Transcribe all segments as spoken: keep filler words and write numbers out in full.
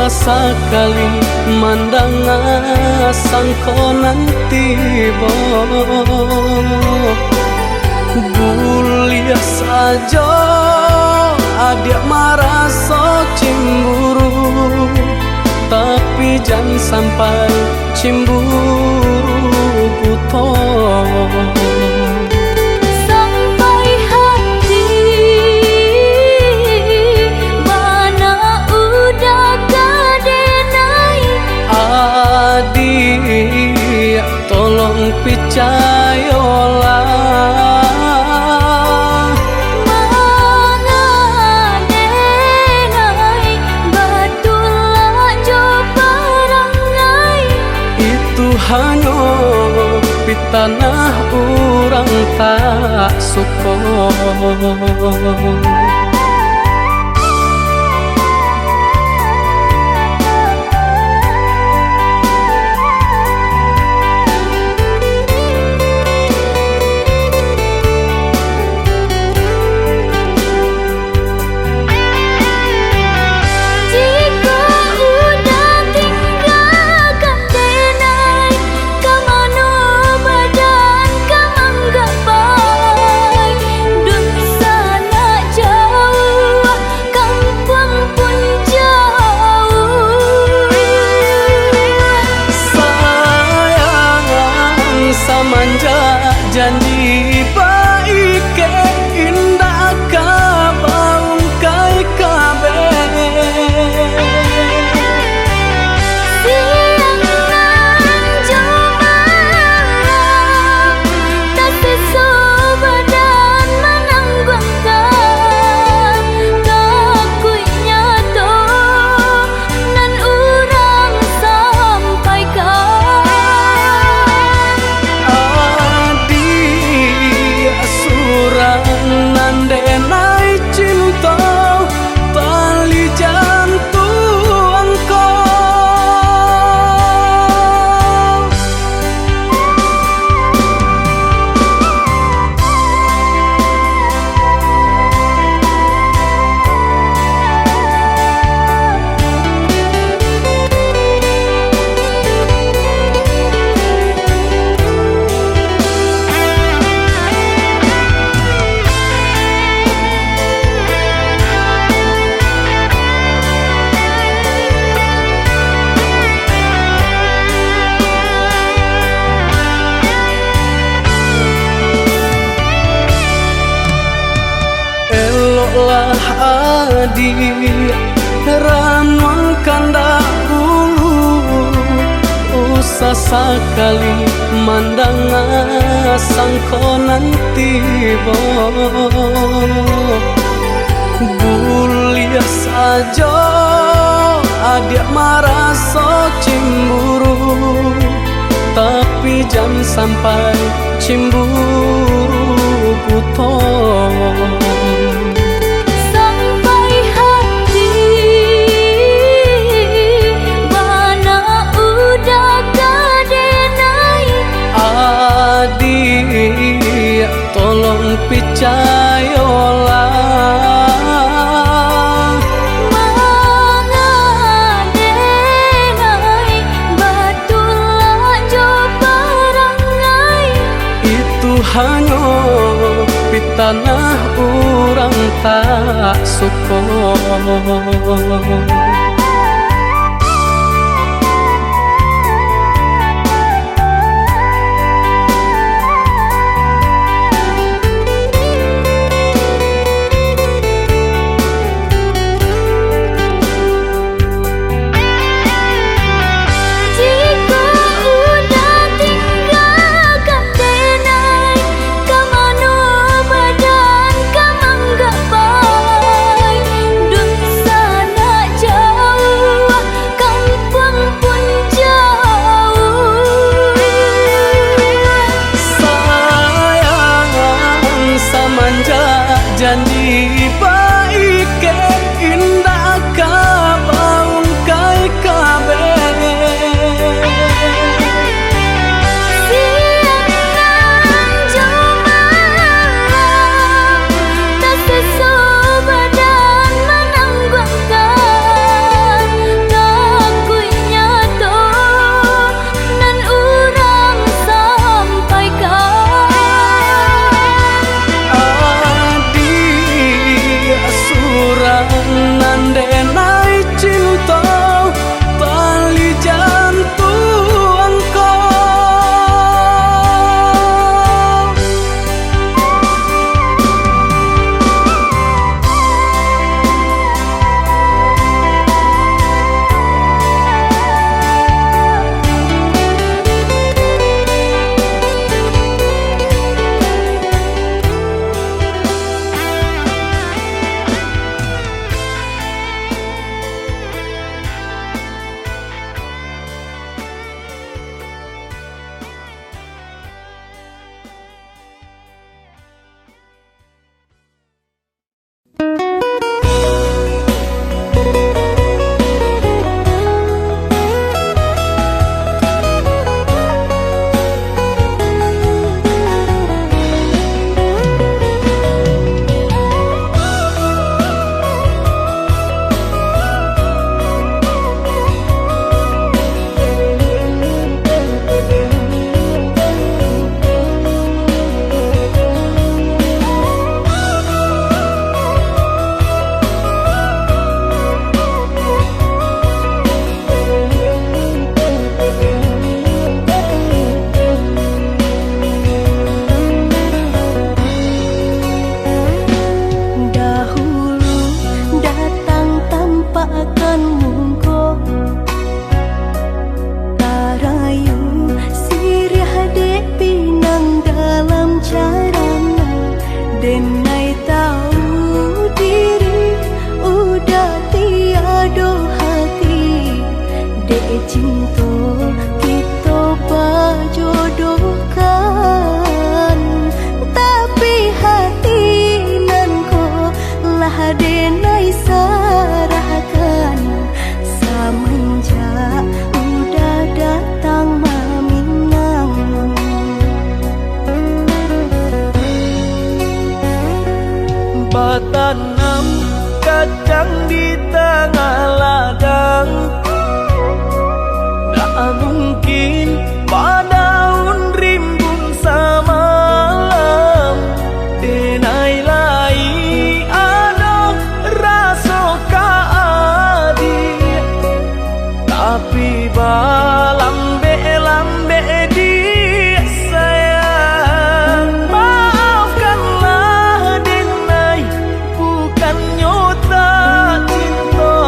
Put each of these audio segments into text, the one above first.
Sakali mandanga sangko nan tibo, buliah sajo adiak maraso cimburu, tapi jan sampai cimburu buto. Sampai hati bana udah ka denai. Adiak, tolong picayolah. Manga denai batulak jo parangai. Itu hanyo pitanah urang tak suko. Jikok udah tinggakan denai, ka mano badan ka manggapai? Dunsanak jauah, kampuang pun jauah. Sayang, samanjak janji baikek, indak ka baungkai kabeh. Siang nan jo malam, tasiso badan manangguangkan, takuiknyo tu nan urang sampaikan. Adiak surang nan denai cinto, tali jantuang ko. Eloklah adiak ranuang kandak bulu, usah sakali mandanga sangko nan tibo. Buliah sajo adiak maraso cimburu, tapi jan sampai cimburu buto. Sampai hati bana udah ka denai. Adiak, tolong picayolah. Manga denai batulak jo parangai. Itu hanyo pitanah urang tak suko. Jikok udah tinggakan denai, ka mano badan ka manggapai? Dunsanak jauah Lai sarahkan samanjak udah datang maminang. Batanam kacang di tangah ladang, dak mungkin badaun rimbun samalam. Denai lai ado raso ka adiak, tapi balambek-lambek diak sayang. Maafkanlah denai, bukannyo tak cinto,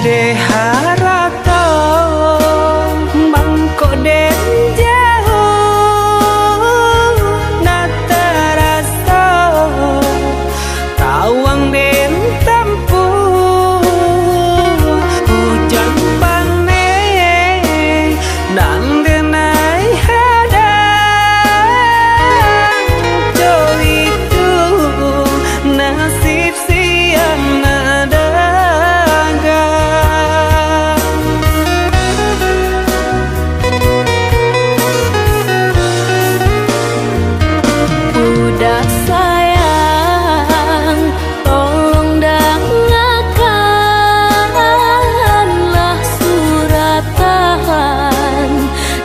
Eh, harato mangko den jauah, nak taraso tawang den tampuah. Ujan paneh nan den ai hadang, jo itu nasib siang nak dagang. Uda sayang, tolong dangakanlah suratan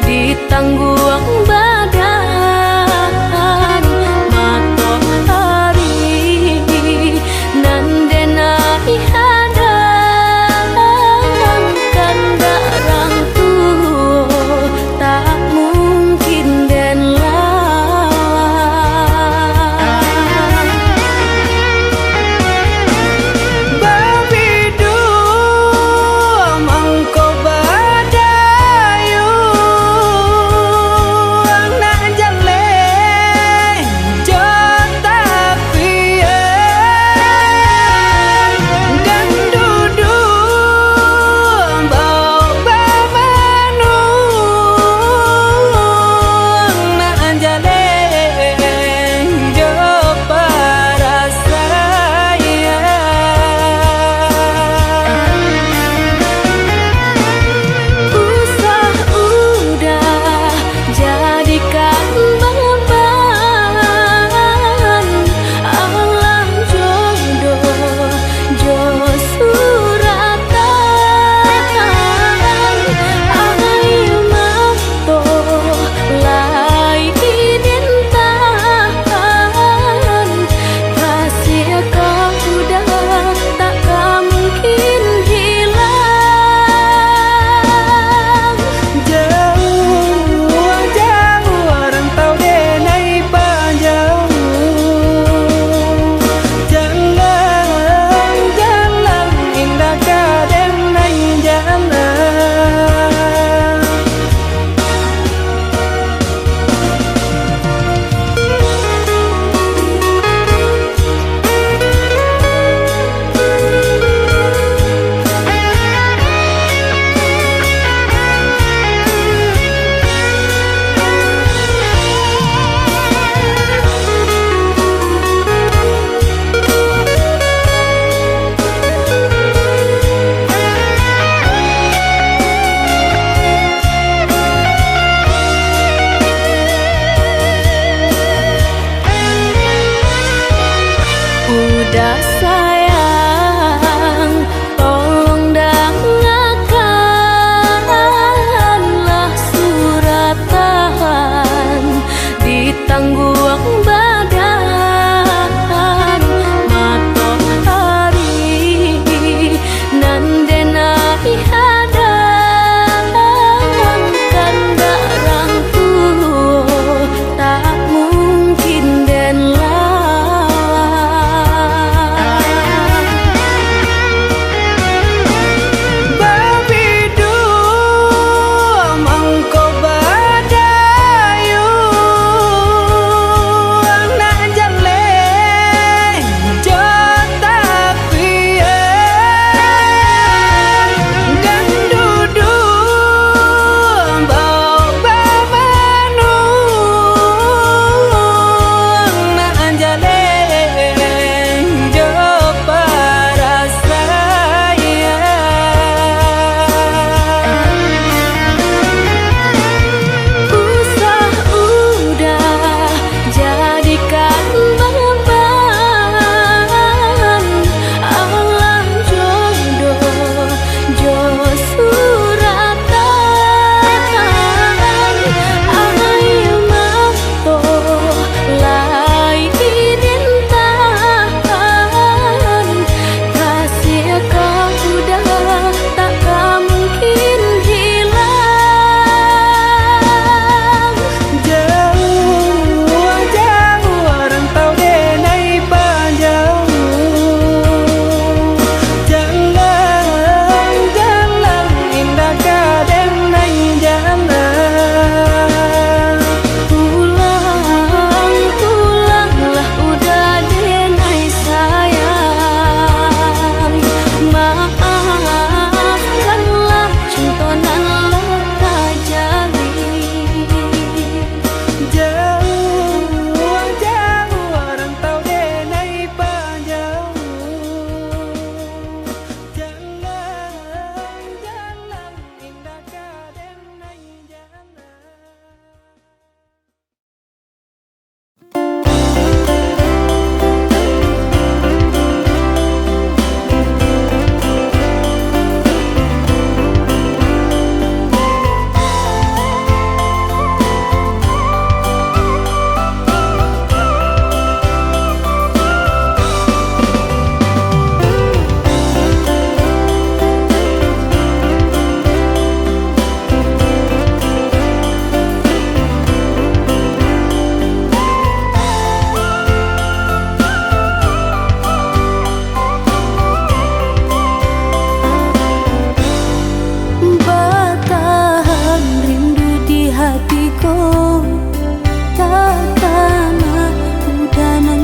di tangguang badan. Matoari nan den ai hadang, kandak rang tuo tak mungkin den lawan. Babiduang mangko badayuang, nak jaleh jo tapian, dan duduang baok bamanuang, nak jaleh jo parasaian. Usah udah jadikan baban, alah jodoh jo suratan. Air mato lai dintahan, kasih ka udah tak ka mungkin hilang. Jauah-jauah rantau den ai pajauah, jalan-jalan indak ka den ai jalan. Udah sayang, tolong dangakanlah suratan di tangguang badan. Matoari nan den ai hadang, kandak rang tuo tak mungkin den lawan. Babiduang mangko badayuang,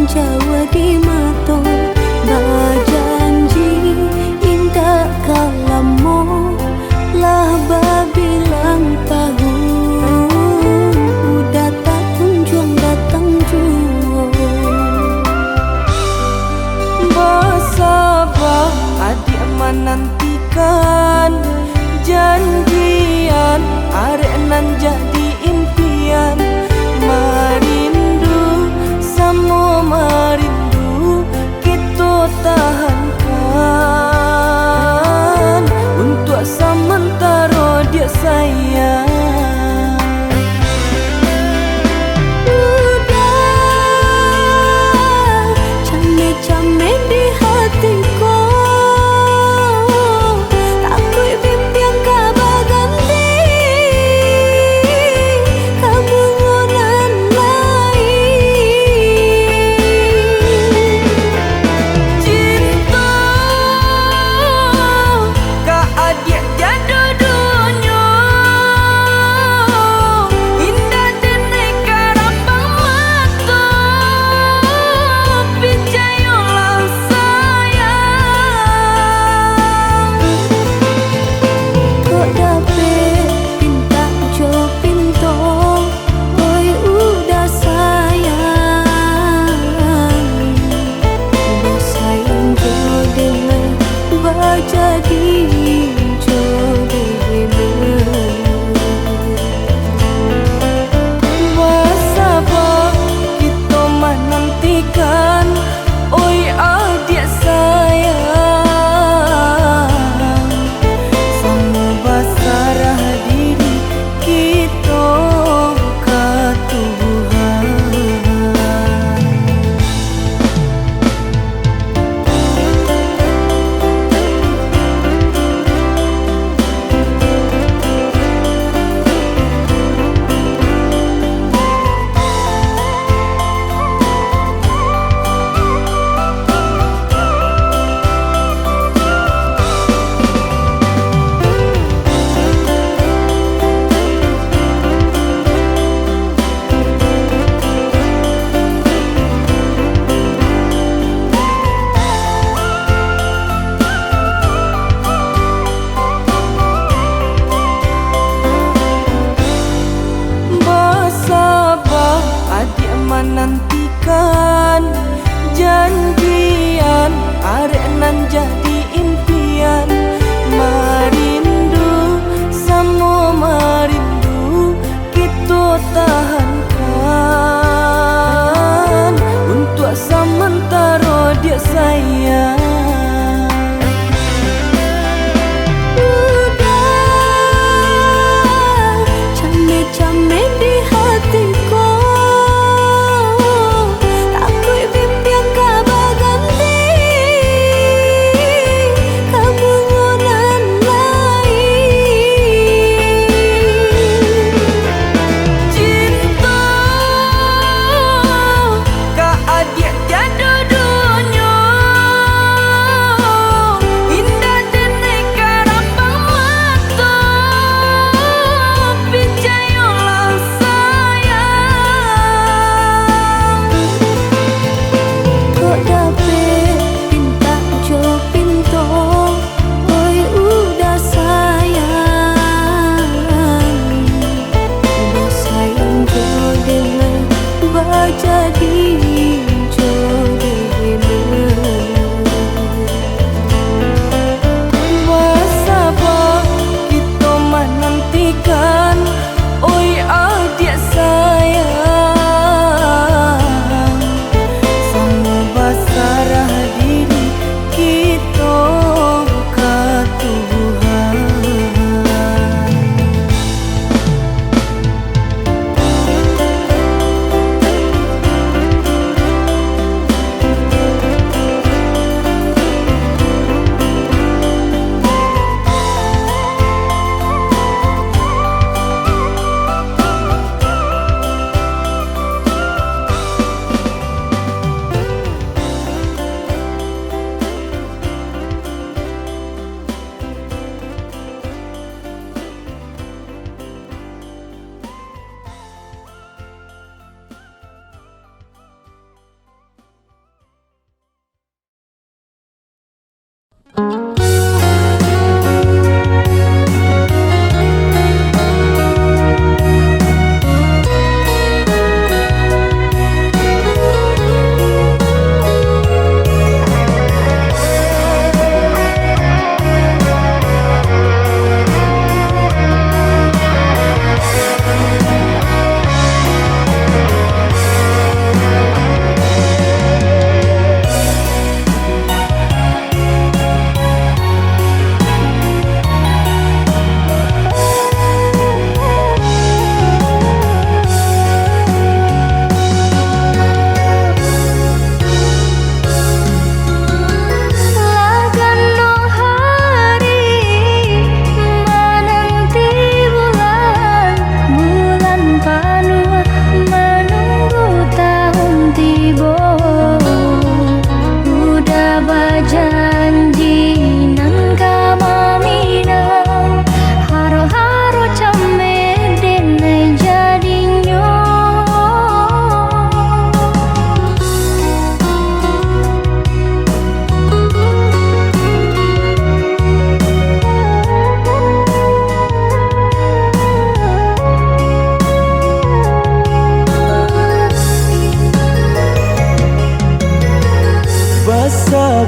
Jauah di mato, bajanji indak ka lamo, lah babilang tahun, udah tak kunjuang datang juo. Basaba adiak manantikan, janjian arek nan jadi impian, marindu samo marindu, kito tahankan untuak samantaro, diak sayang. Udah, cameh-cameh di hati ko, takuik bimbiang ka baganti ka bungo nan lain. Cinto ka adiak tiado dunyo, indak den ka rambang mato, picayolah sayang. Kok dapek pintak jo pinto, oi udah sayang, basaing jo denai, bajadi jo denai. Basaba kito manantikan, oi adiak sayang, samo basarah diri kito ka Tuhan. Basaba adiak manantikan, janjian arek nan jadi impian, marindu samo marindu, kito tahankan untuak samantaro, diak sayang. Udah, cameh-cameh di hati ko, takuik bimbiang ka baganti ka bungo nan lain. Cinto ka adiak tiado dunyo, indak den ka rambang mato, picayolah sayang. Kok dapek pintak jo pinto, oi udah sayang, basaing jo denai, bajadi jo denai. Basaba kito manantikan, oi adiak sayang, samo basarah diri kito ka Tuhan.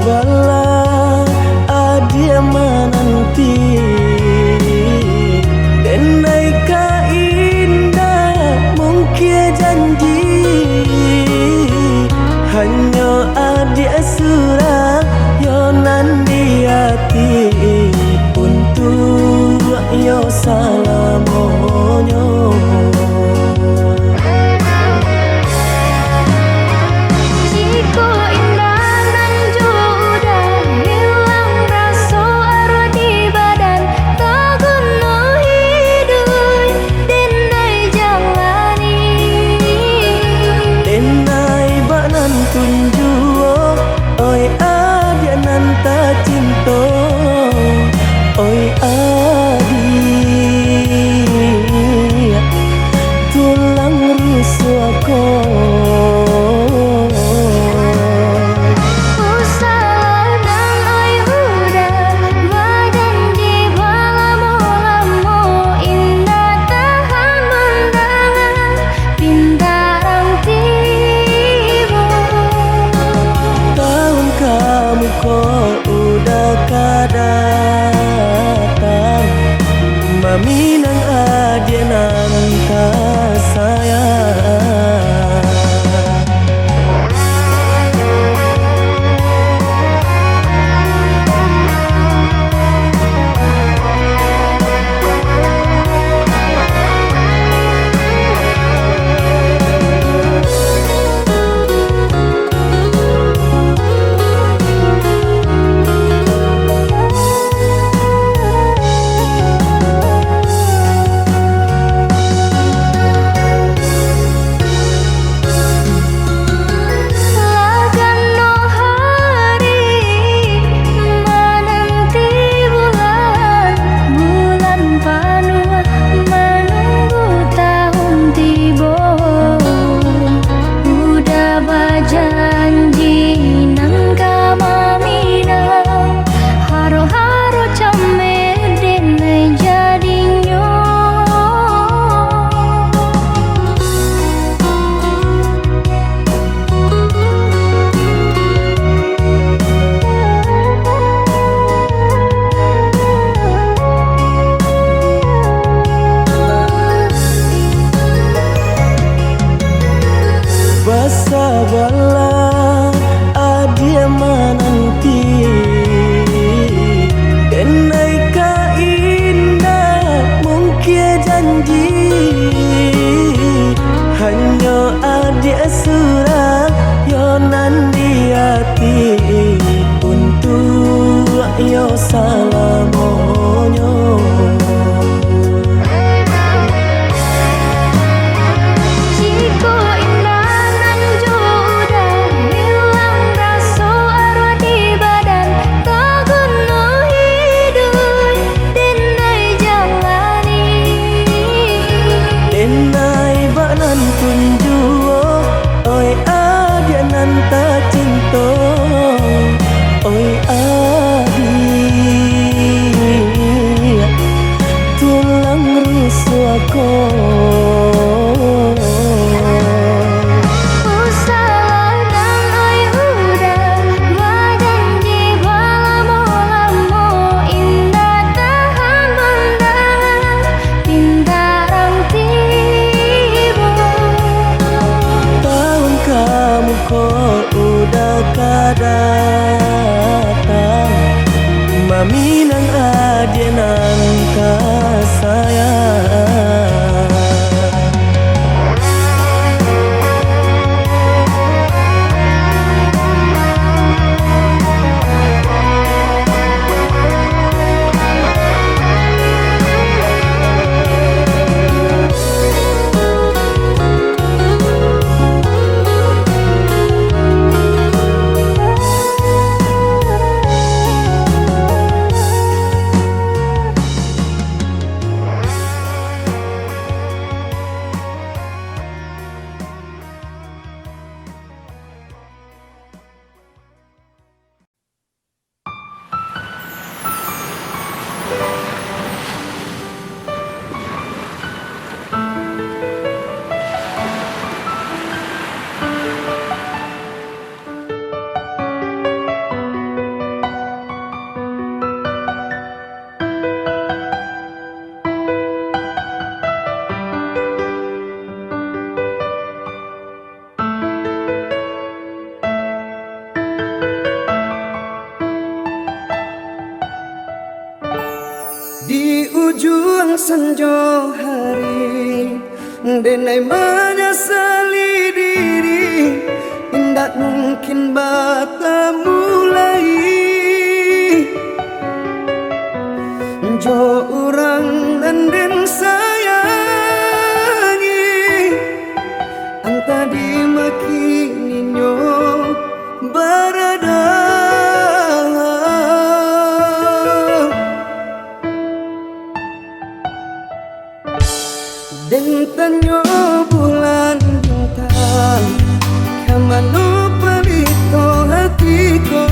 Bala adiak mananti, denai ka indak mungkia janji. Hanyo adiak surang yo nan di ati, untuak yo salamonyo. Jikok indak nan jo udah, hilang raso aruah di badan, taguno hiduik denai jalani. Denai bak nan tun juo, oi adiak nan tacinto, oi adiak tulang rusuah ko. Usahlah nan oi udah, bajanji balamo-lamo, indak tahan mandangar pintaran tibo. Taun ka muko udah ka datang, maminang adiak nan tasayang. Lah ganok hari mananti bulan, bulan panuah manunggu tahun tibo. Udah bajanji nan ka maminang, haro-haro cameh denai jadinyo. Basabalah, adiak mananti, denai ka indak mungkia janji. Hanyo adiak surang yo nan di ati, untuak yo salamonyo. Jikok indak nan jo udah, hilang raso aruah di badan, taguno hiduik denai jalani. Denai bak nan tun juo, oi adiak nan tacinto, oi adiak tulang rusuah ko. Usahlah nan oi udah, bajanji balamo-lamo, indak tahan mandangar pintaran tibo. Taun ka muko udah ka datang, maminang adiak nan tasayang. Sanjo hari, denai manyasali diri, indak mungkin batamu lai jo urang nan den sayangi, antah di ma kininyo barada. Den tanyo bulan bintang, ka mano palito hati ko,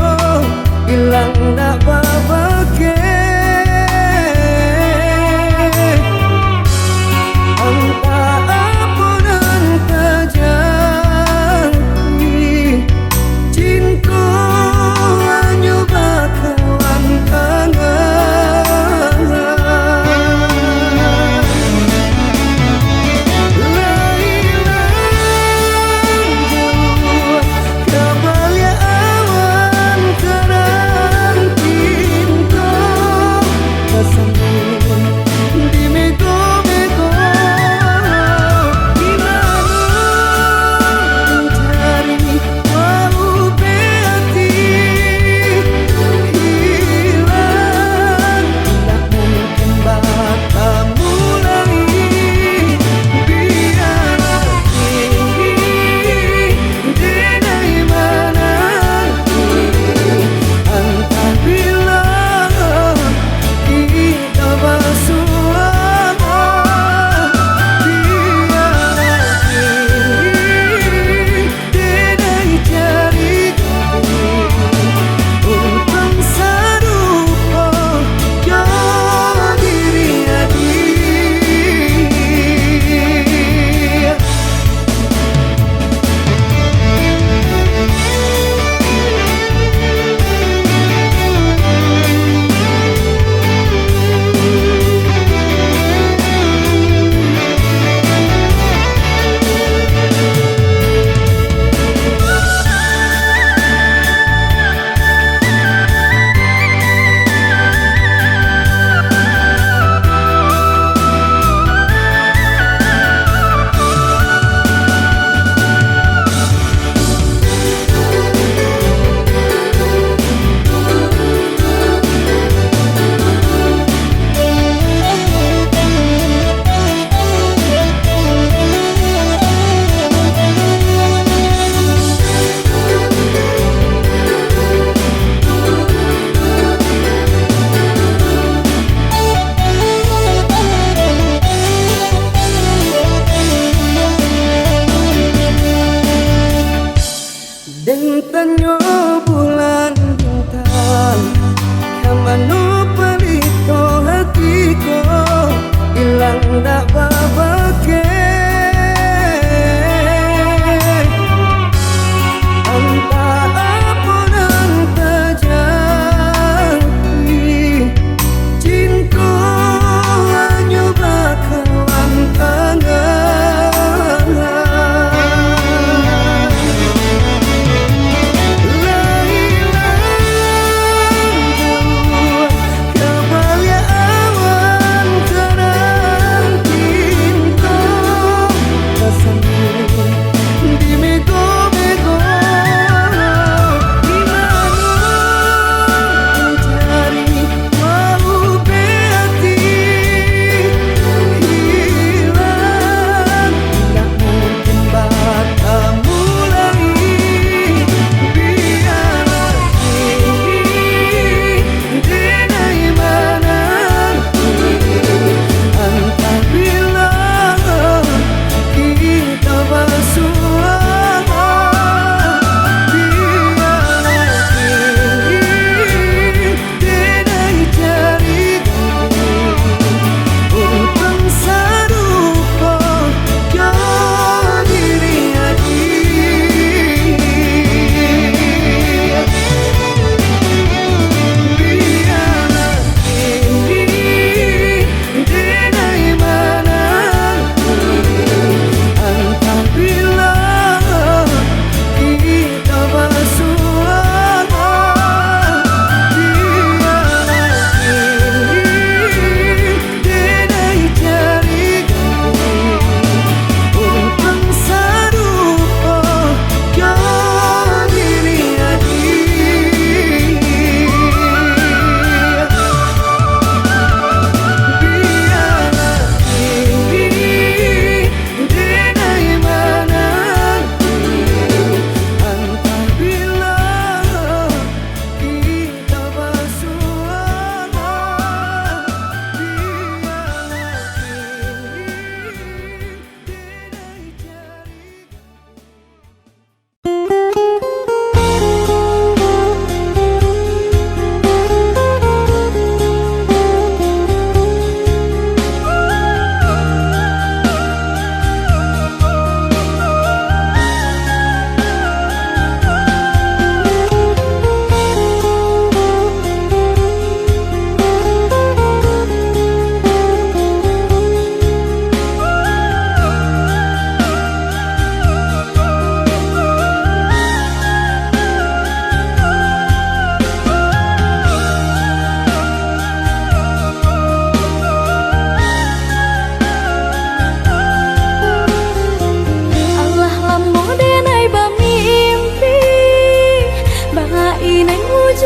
ilang dak babake. Antah apo nan tajadi, cinto hanyo bakawan tangan. Lai-lai jauah ka baliak awan, tarang cinto basambung di mego-mego. Di mano mancari Maube ati hilang, indak mungkin batamu lai. Biar ati denai mananti, antah bilo kito basuo. Biar ati denai cari ganti, untuang sarupo jo diri ati. Den tanyo bulan bintang, ka mano palito hati ko, ilang dak babake. Antah apo nan tajadi, cinto hanyo bakawan tangan. Lai-lai jauah ka baliak awan, tarang cinto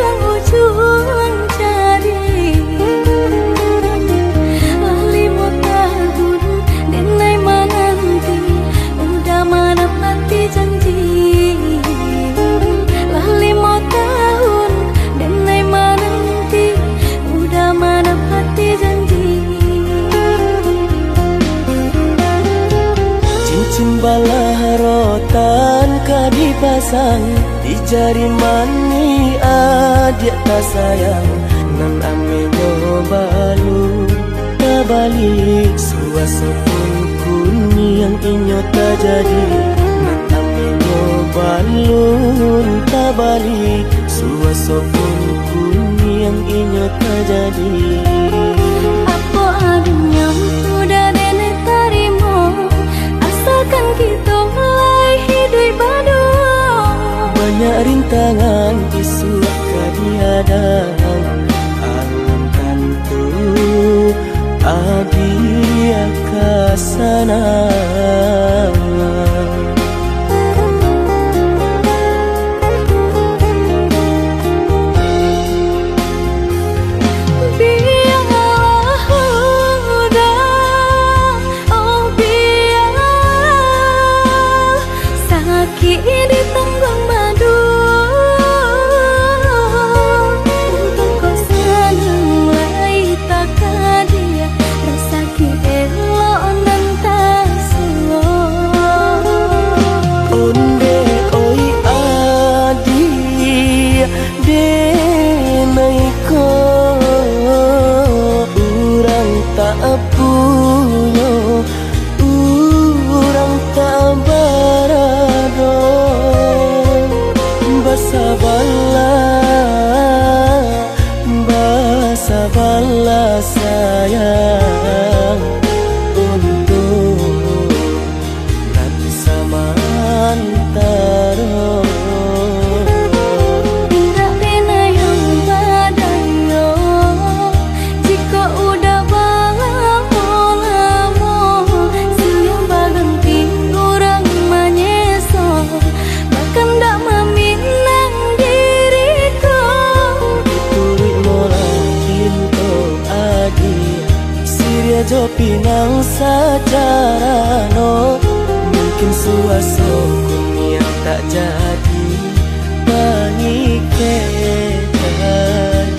Ujuang cari. Lah limo tahun denai mananti, udah manapati janji. Lah limo tahun denai mananti, udah manapati janji. Cincin balah rotan ka dipasang di jari manih adiak tasayang, nan ameh nyo balun tabali. Suaso pun kuniang inyo tajadi, nan ameh nyo balun tabali. Suaso pun kuniang inyo tajadi. Apo adonyo udah denai tarimo, asalkan kito lai hiduik baduo. Banyak rintangan isuak ka dihadang, alun tantu adiak ka sanang. Bialah udah, oh bialah, sakik ditangguang baduo. Untuang ko sanang lai takadiak, rasaki elok nan tasuo. Ondeh oi adiak, denai ko urang tak punyo, urang tak barado. Basabalah, basabalah sayang, untuak nan samantaro. Indak pernah yang badayo, jikok udah balamo-lamo, siang baganti urang manyeso, bakandak maminang diri ko. Dituruik molah pinto adiak, siriah jo pinang sajarano, mungkin suaso kuniang tak jadi pangikek tadi.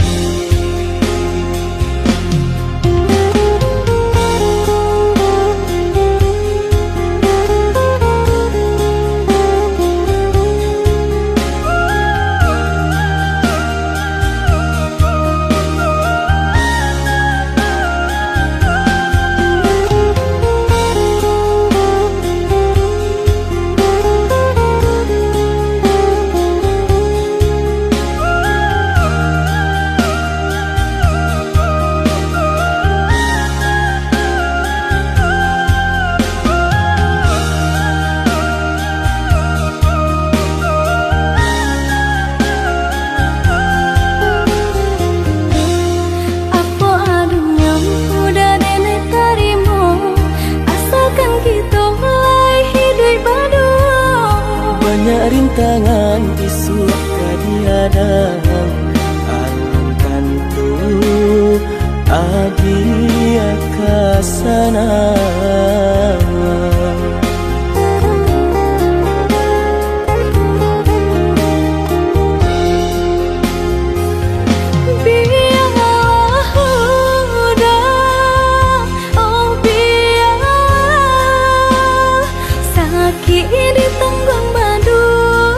Apo adonyo udah denai tarimo, asalkan kito lai hiduik baduo. Banyak rintangan isuak ka dihadang, alun tantu adiak ka sanang. Bialah udah, oh bialah, sakik ditangguang baduo.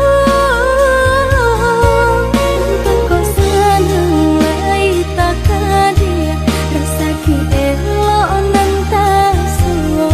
Untuang ko sanang lai takadiak, rasaki elok nan tasuo.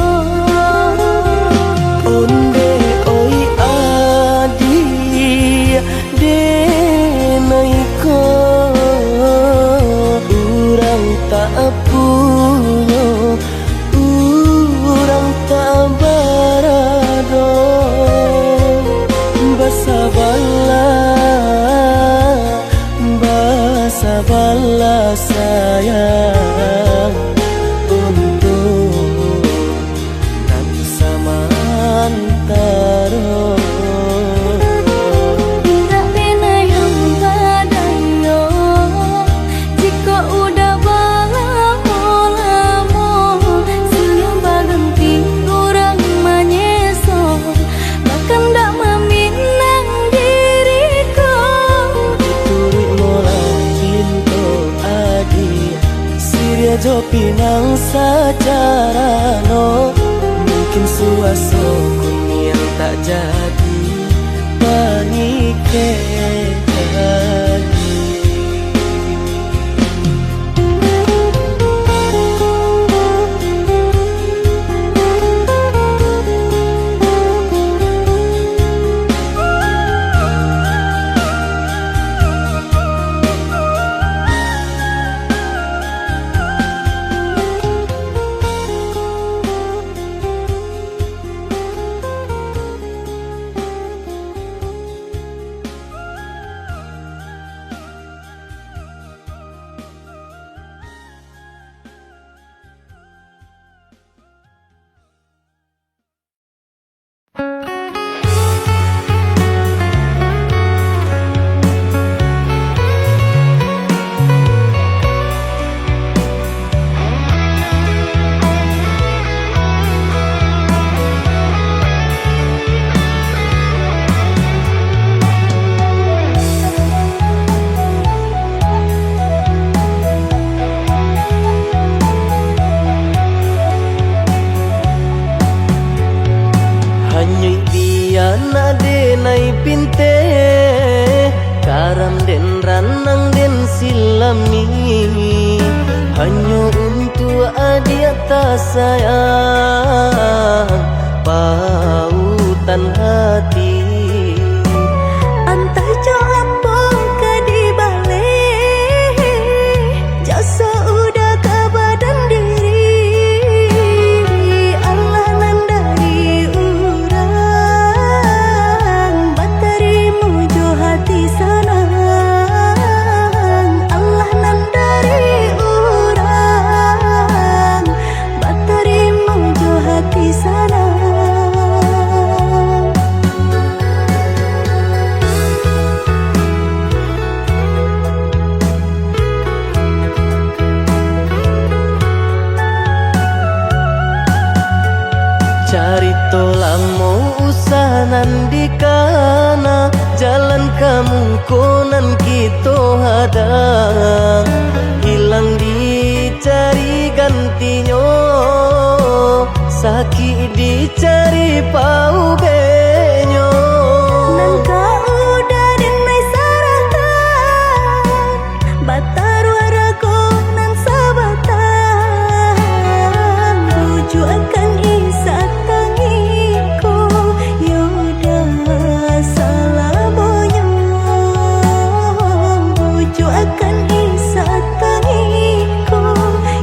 Tapi nan sajarano, mungkin suaso kuniang tak jadi pangikek lagi. Hanyuik di anak denai pinteh, karam den ranang den silami. Hanyo untuak adiak tasayang, pautan hati. Antah jo apo ka dibaleh, jaso uda ka badan diri. Allah nan dari urang, batarimo jo hati sanang. Allah nan dari urang, batarimo jo hati sanang. Carito lamo usah nan dikana, jalan ka muko nan kito hadang. Hilang dicari gantinyo, sakik dicari paubeknyo. Nan ka uda denai sarahkan, bataruah rago nan sabatang. Bujuakan Isa tangiko, yo dah salamonyo. Bujuakan Isa tangiko,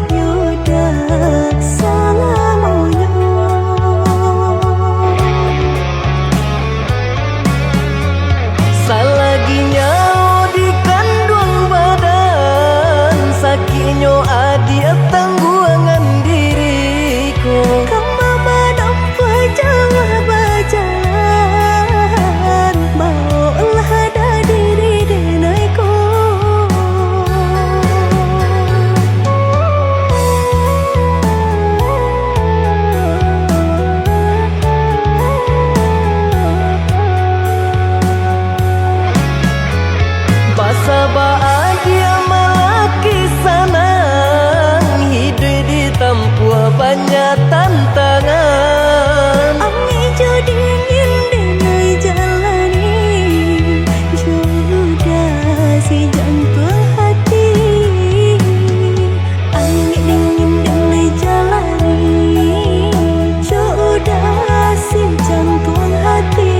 yo dah salamonyo. Salagi nyawo di kanduang badan, sakiknyo adiak tangguangan diri ko. Kama manampuah jauah bajalan, baoklah diri denai ko. Basabab adiak malaki sanang, hiduik ditampuah banyak tantangan. Angin jo dingin denai jalani, jo uda si jantuang hati. Angin dingin denai jalani, jo uda si jantuang hati.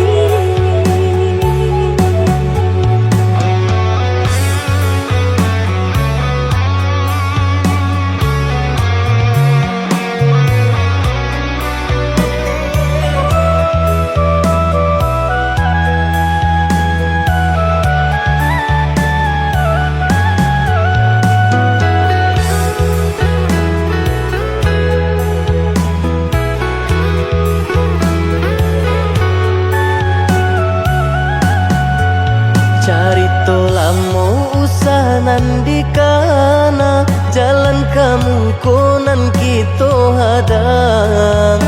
Carito lamo usah nan dikana, jalan ka muko nan kito hadang.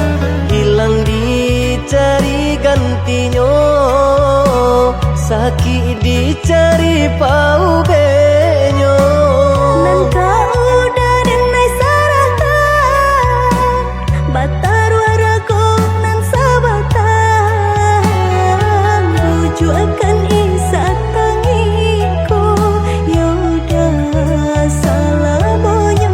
Hilang dicari gantinyo, sakik dicari paubeknyo. Nan ka uda denai sa- Juakan Isa tangiko, yo dah salamonyo.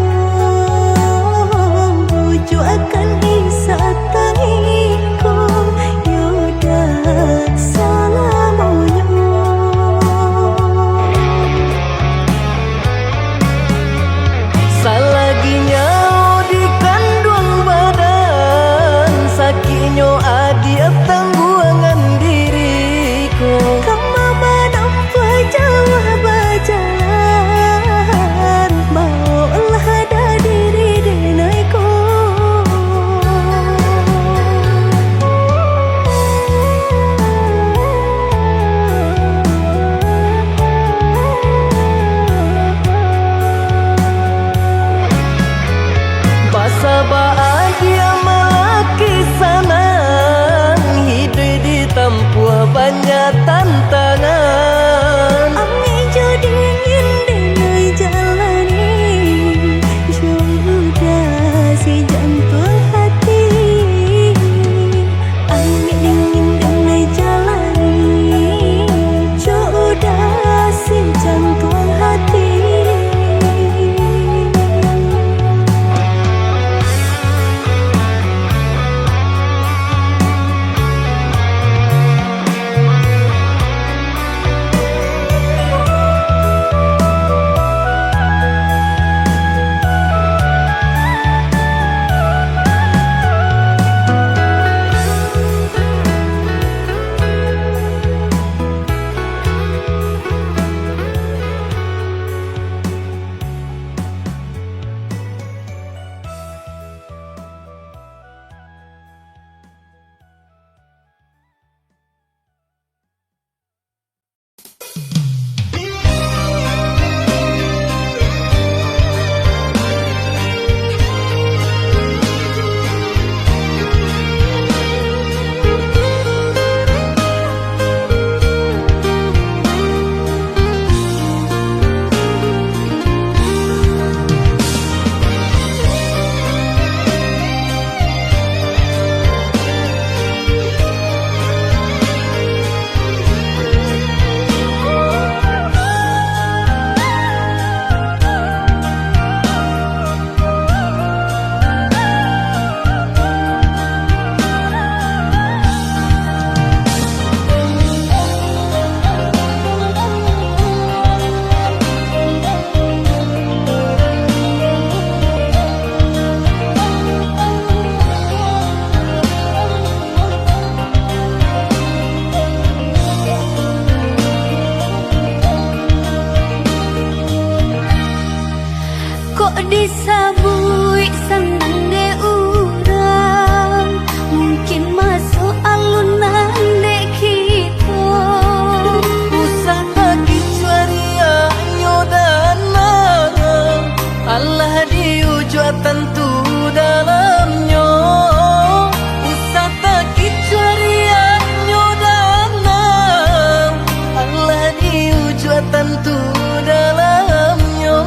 Juakan Isa tangiko, yo dah salamonyo. Salagi nyawo di kanduang badan, sakiknyo adiak tangguangan diri ko. Kama manampuah jauah bajalan, baoklah dah diri denai ko. Basabab adiak malaki sanang, hiduik ditampuah banyak tantangan. Amik jo dingin denai jalani, jo udah si jantuang hati. Amik dingin denai jalani, jo udah si jantuang hati. Kok disabuik sanang dek urang, mungkin masuak alun nan dek kito. Usah takicuah riaknyo dana, alah diujuak tantu dalamnyo. Usah takicuah riaknyo dana, alah diujuak tantu dalamnyo.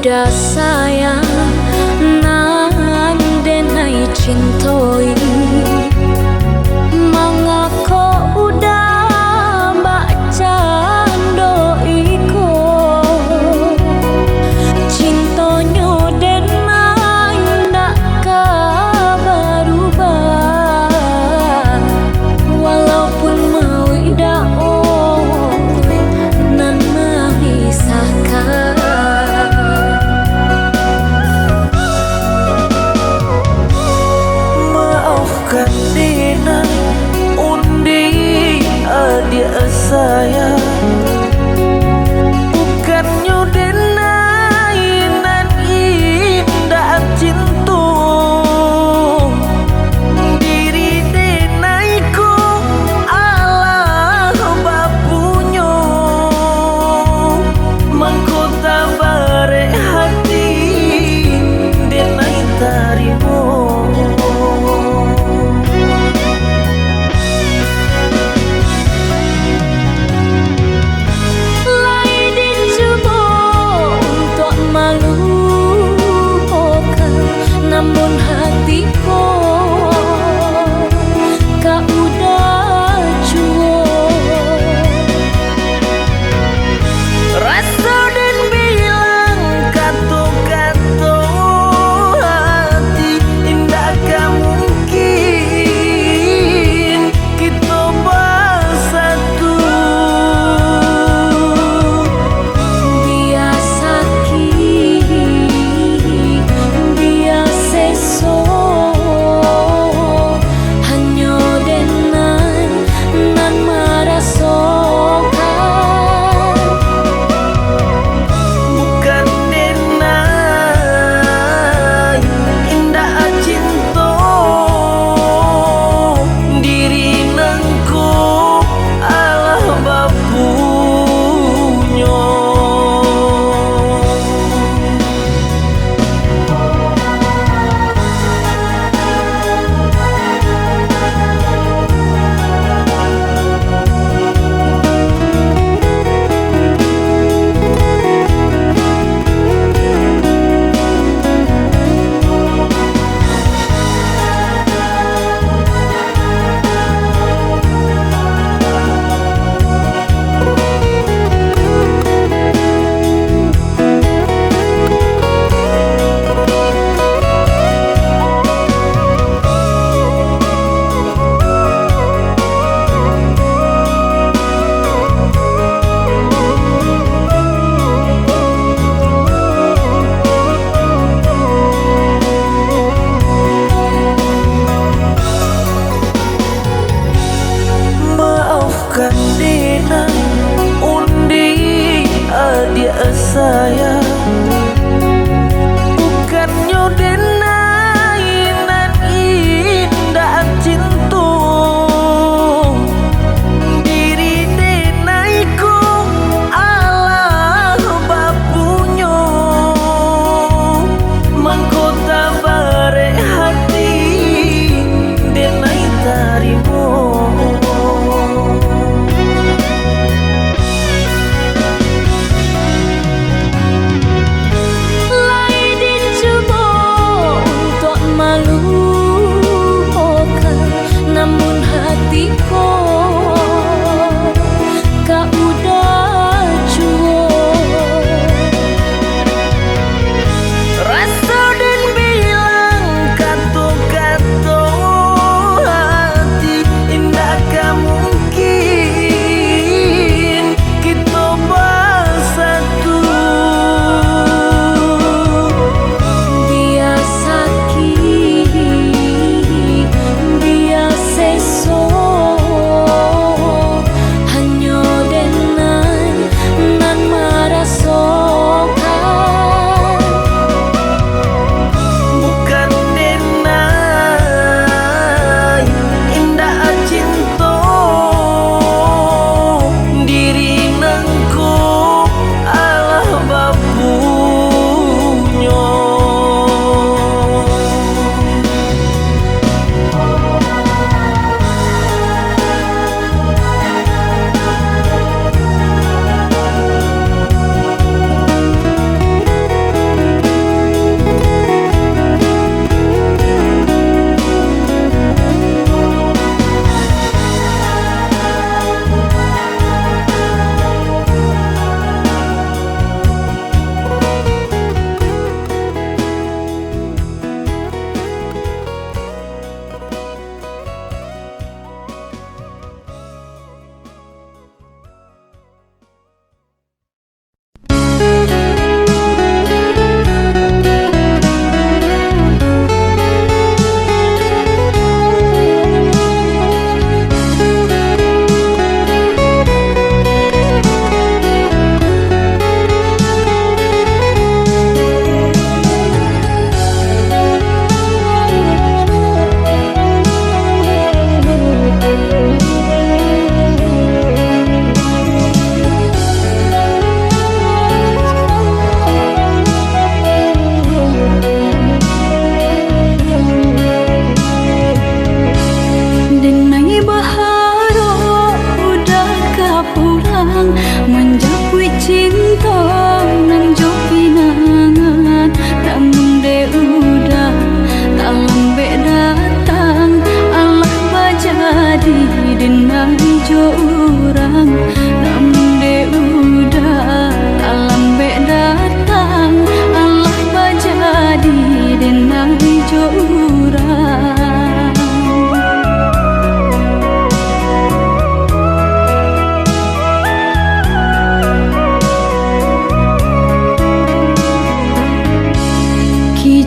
Uda sayang nan denai cintoi, mangako uda bakcando iko? Cintonyo denai ndak ka barubah, walaupun mauik dao nan mamisahkan. Maafkan denai, Undi adiak sayang, bukannyo denai nan indak cinto. Diri denai ko alah bapunyo, mangko tabarek hati denai tarimo. Lai dicubo untuak malupokan, namun hati ko ka uda cubo. Raso den bilang kato-kato hati, indak ka mungkin kito basatu. Bia sakik, bia seso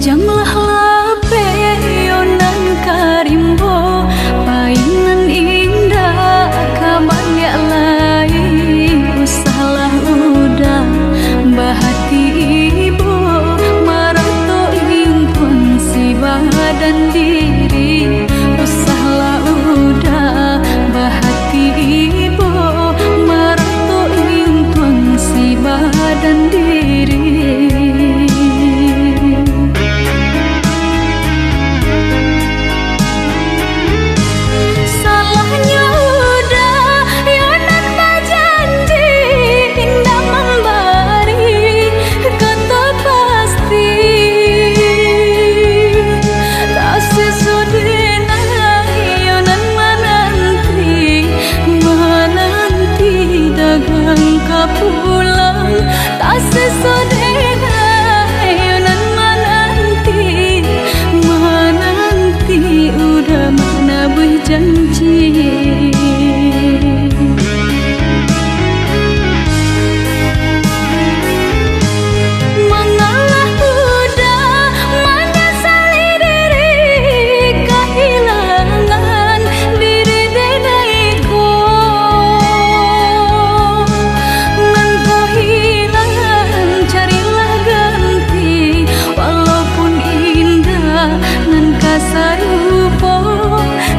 Kijanglah lapeh, yo nan ka rimbo, pai nan indak ka baliak lai. Usahlah uda bahati ibo, marato intuang si badan diri. Usahlah uda bahati ibo, marato intuang si badan diri. Salahnyo uda, yo nan bajanji, indak mambari kato pasti. Tasiso dek nan, yo nan mananti, mananti dagang ka pulang. Tasiso dek nan, yo nan mananti, mananti uda manabuih janji. Mangalah uda manyasali diri, kahilangan diri dek nan iko. Nan ko hilang, carilah ganti, walaupun indak nan ka sarupo.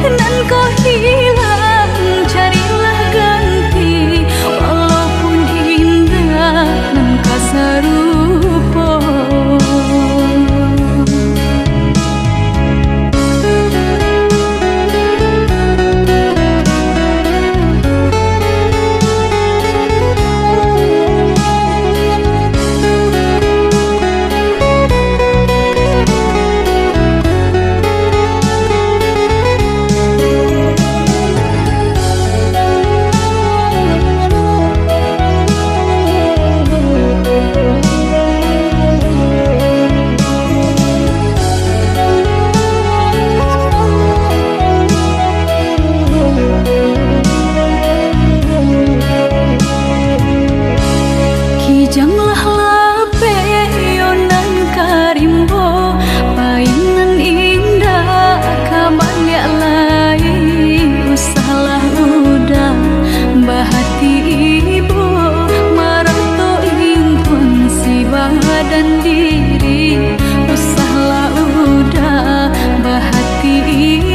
Nan ko hilang, carilah ganti, walaupun indak nan ka sarupo. Kijanglah lapeh, yo nan ka rimbo, pai nan indak ka baliak lai. Usahlah uda bahati ibo, marato intuang si badan diri. Usahlah uda bahati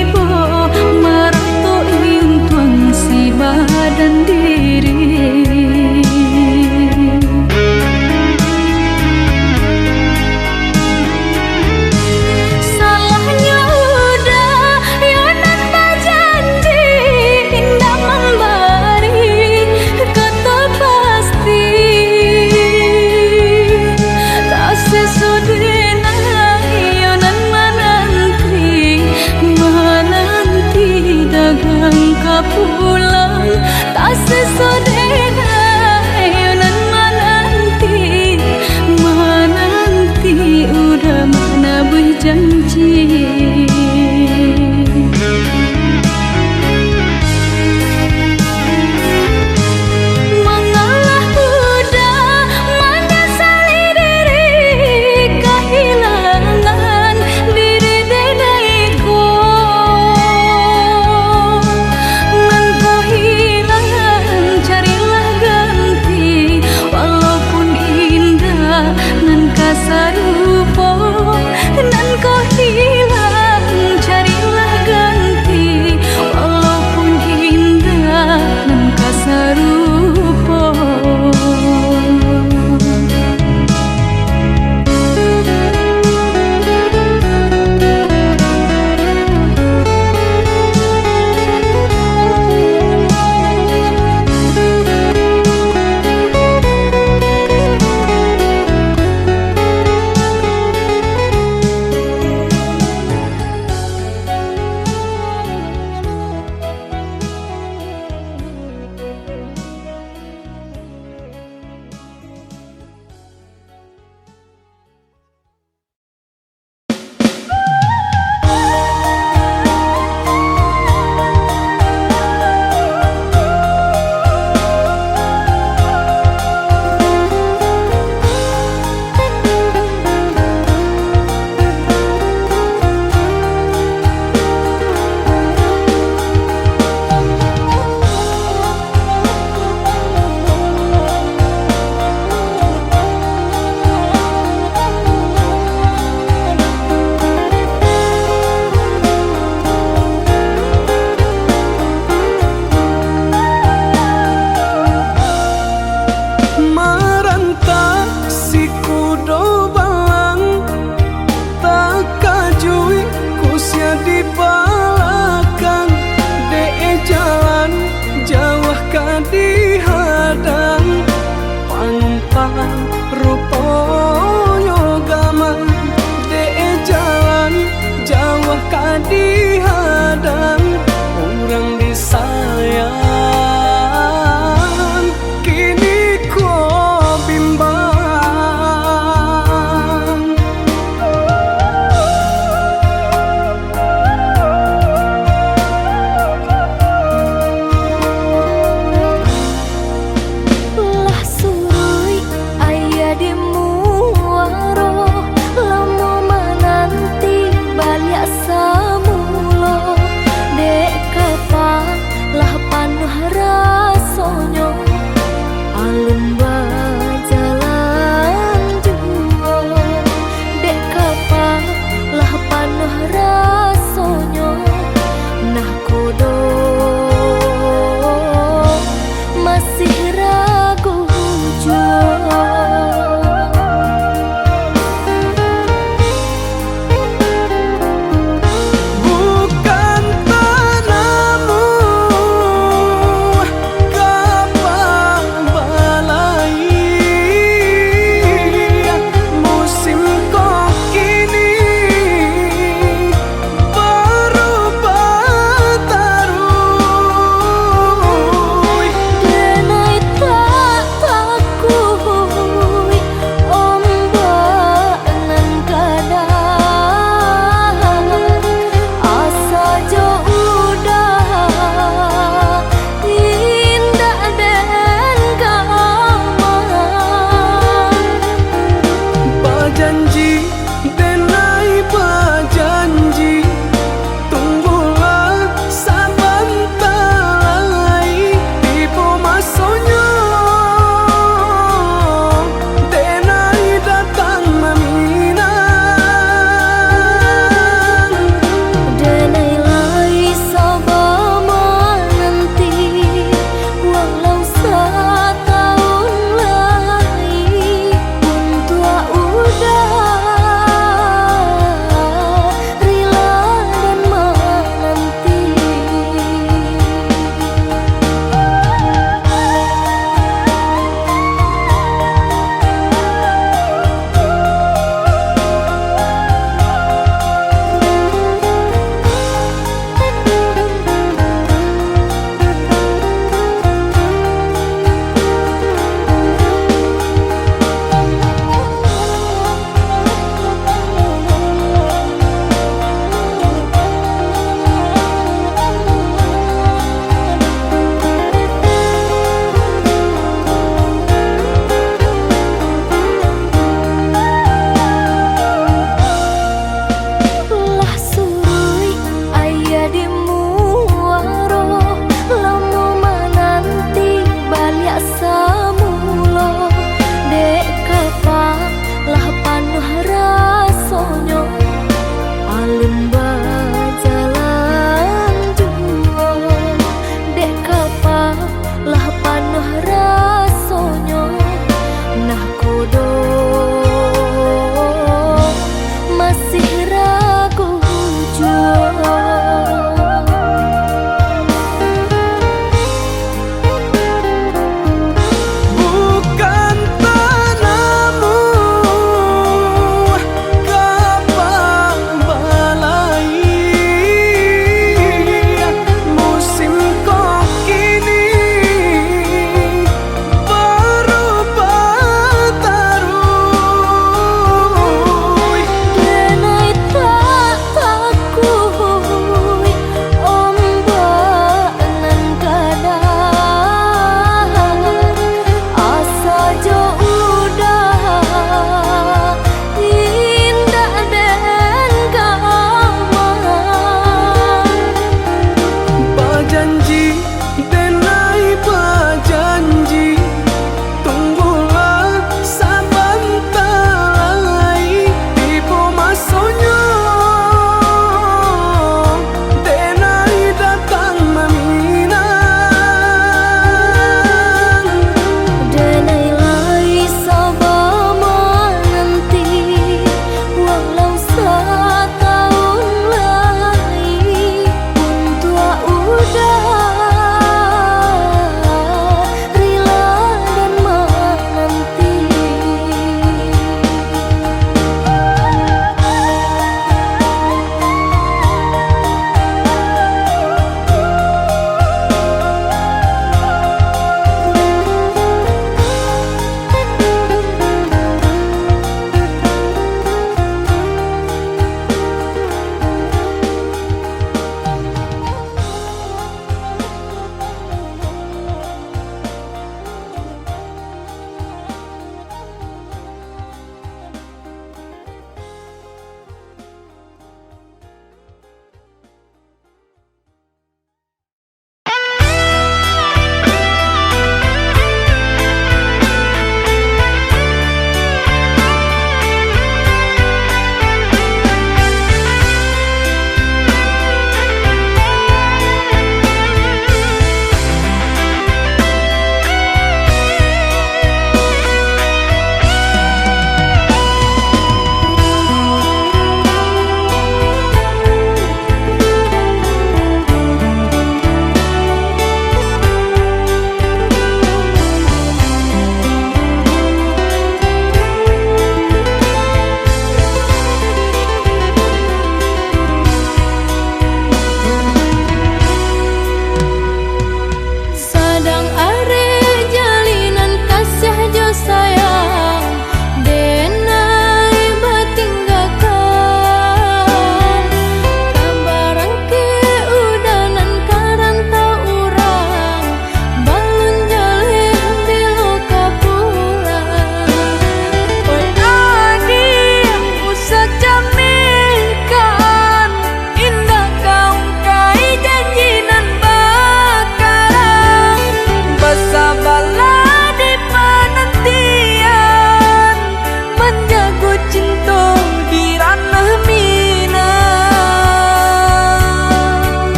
ibo, marato intuang si badan diri. Salahnyo uda, yo nan bajanji, indak mambari kato pasti. Tasiso dek nan, yo nan mananti, mananti dagang ka pulang. Tasiso dek nan, yo nan mananti, mananti uda manabuih janji. Mangalah uda manyasali diri, kahilangan diri dek nan iko. Nan ko hilang, carilah ganti, walaupun indak nan ka sarupo. Nan ko hilang, carilah ganti, walaupun indak nan ka sarupo.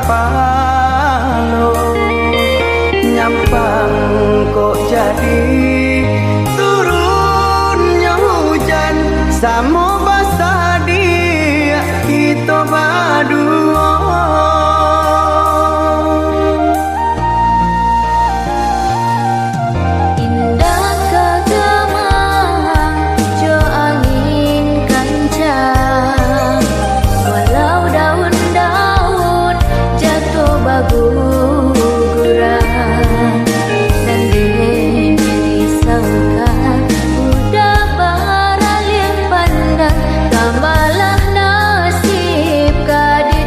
Palo nyampang kok jadi, turunnyo hujan, samo basadiak kito baduo. Indak ka gamang jo angin kancang, walau daun-daun jatuah baguguran, nan den risaukan udah baralih pandang, ka malah nasib ka di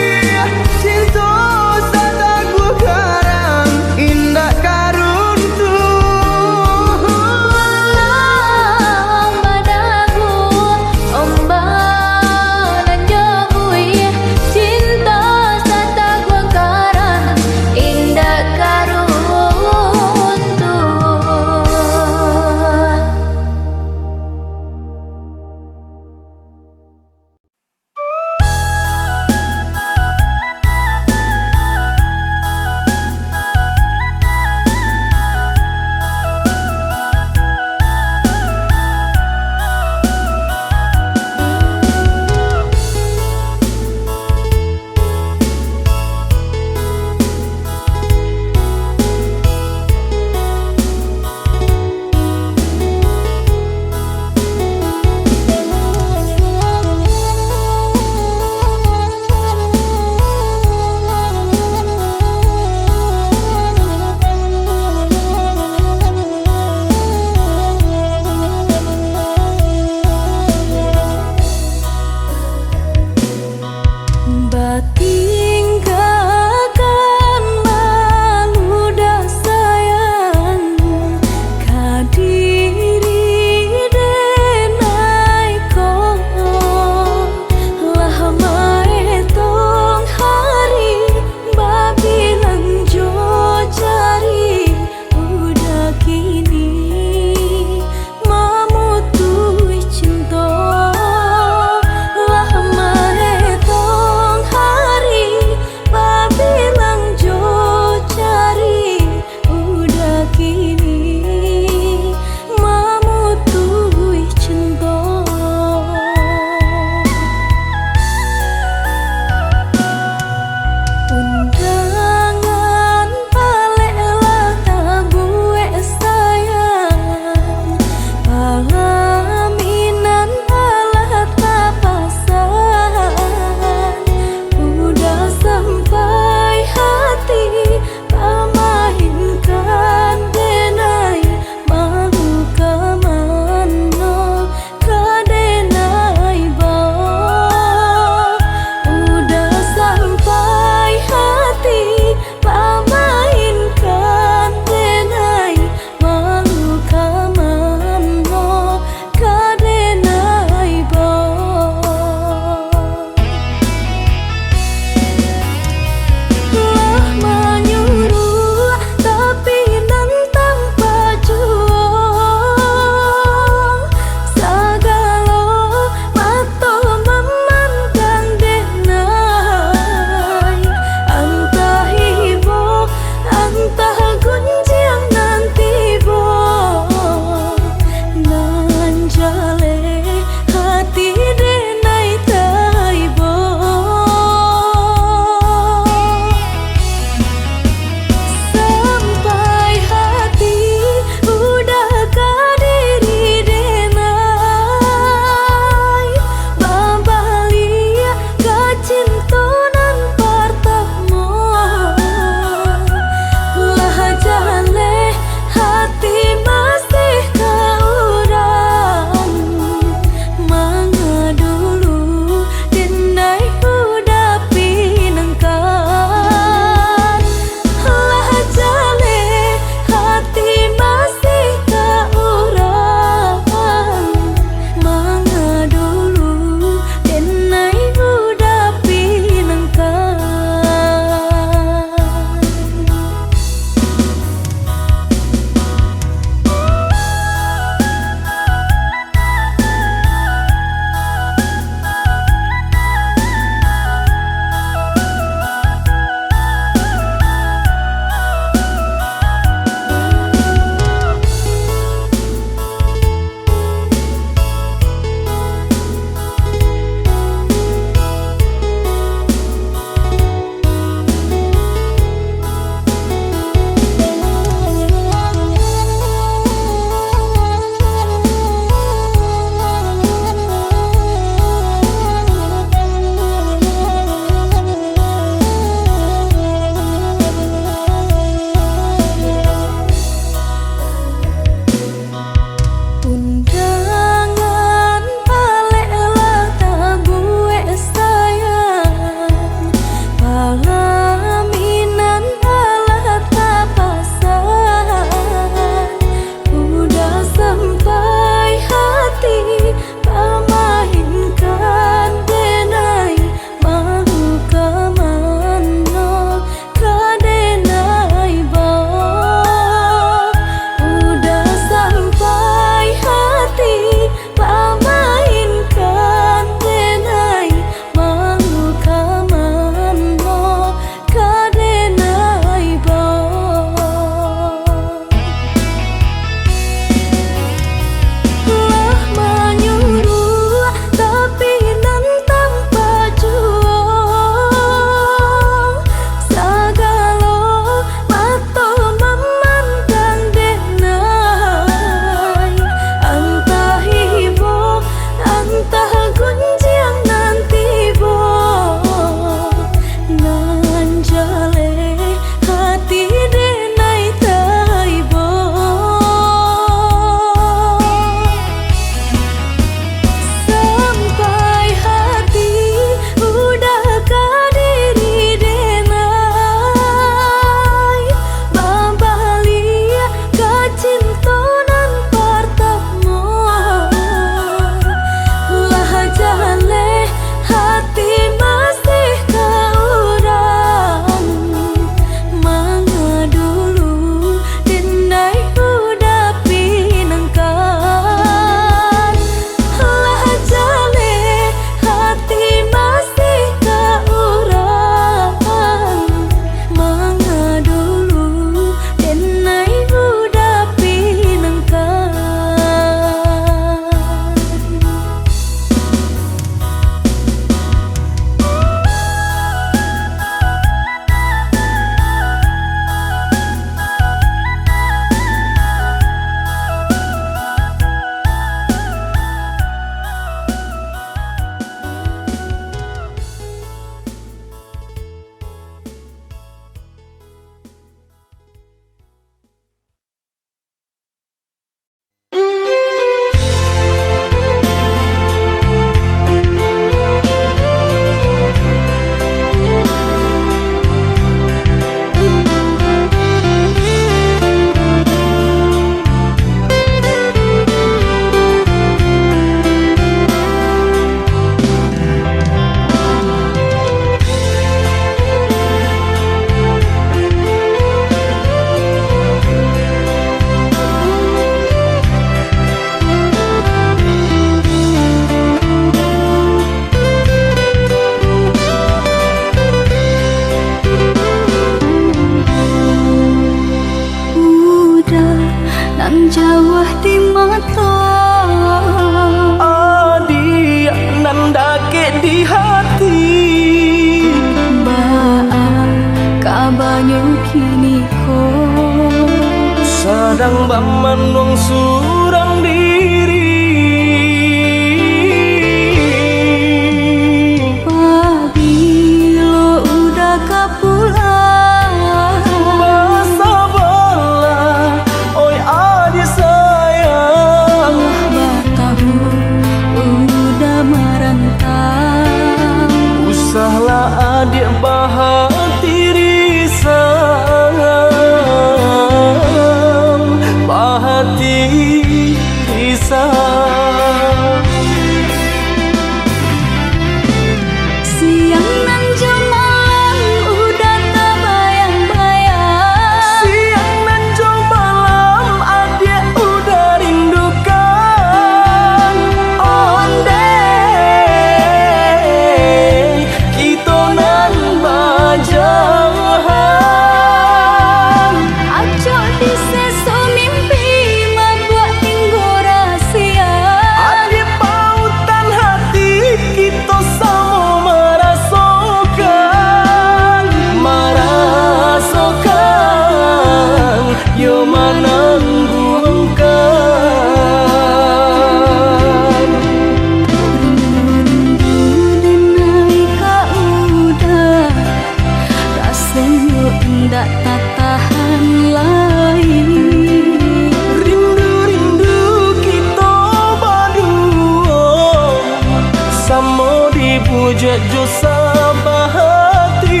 Bujak jo sabahati.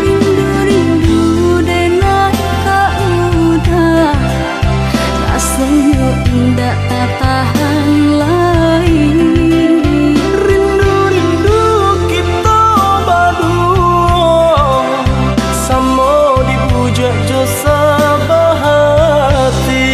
Rindu-rindu denai ka udah, rasonyo indak tatahan lai. Rindu-rindu kito baduo, samo dibujak jo sabahati.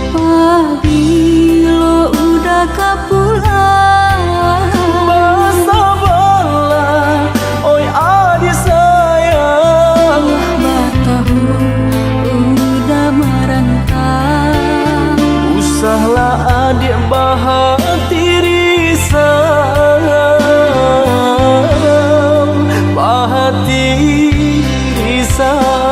Pabilo udah ka pulang, basabalah, oi adiak sayang. Lah batahun udah marantau, usahlah adiak bahati risau, bahati risau.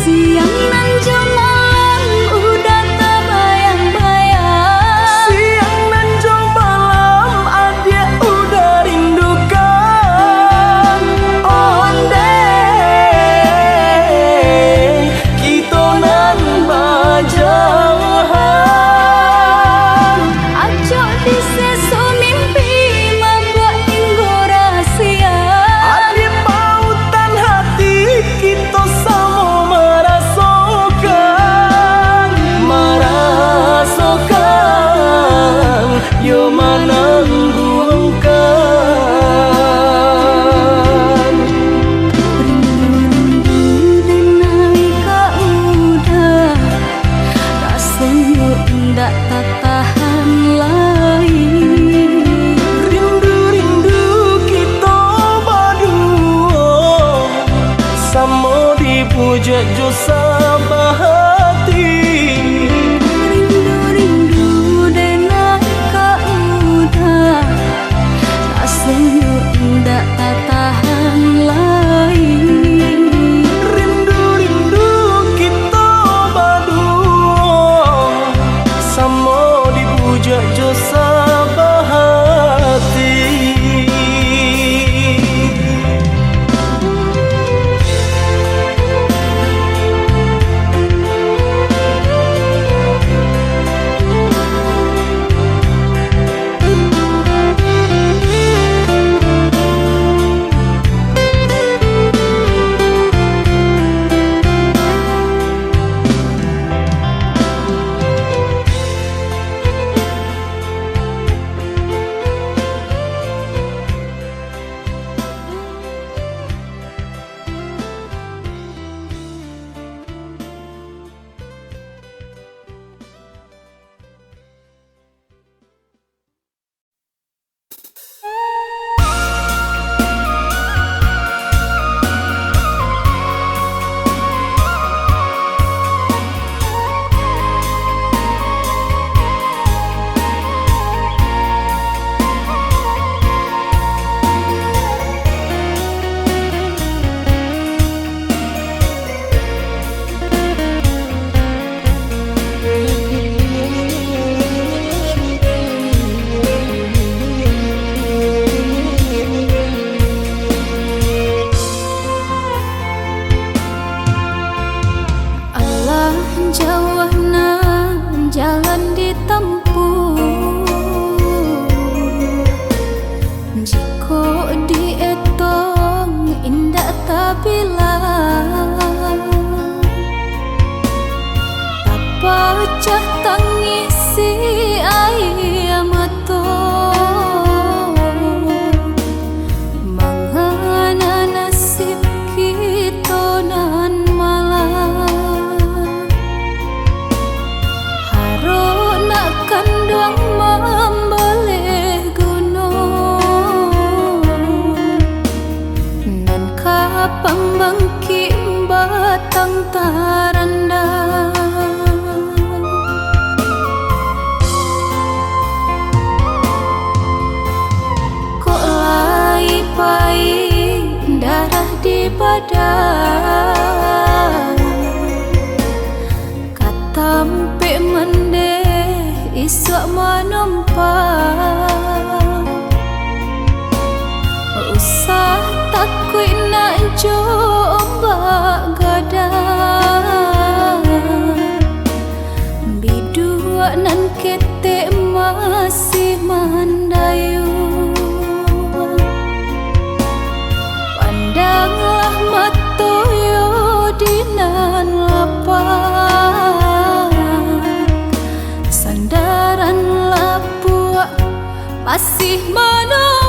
Siang nan jo malam udah tabayang-bayang. Siang nan jo malam adiak udah rindukan. Ondeh kito nan bajauhan. Acok di seso mimpi, mabuak tinggo rasia. Adiak pautan hati, kito samo marasokan, marasokan, yo manangguangkan. Rindu-rindu denai ka udah, rasonyo indak tatahan lai. Rindu-rindu kito baduo, samo dibujak jo sabahati. Rindu-rindu denai ka udah, rasonyo indak tatahan lai. Rindu-rindu kito baduo, samo dibujak jo sabahati. Alah jauah nan jalan ditampuah, jikok dietong indak tabilang. Tapacah tangisi aia mato, mangana nasib kito nan malang. Harok nak kanduang Randah. Kok lai pai darah di badan, ka tampek mandeh isuak manumpang. Usah takuik nak jo ombak gadang, biduak nan ketek masih mandayuang. Pandanglah mato yo di nan lapang, sandaran lapuak masih manumpang.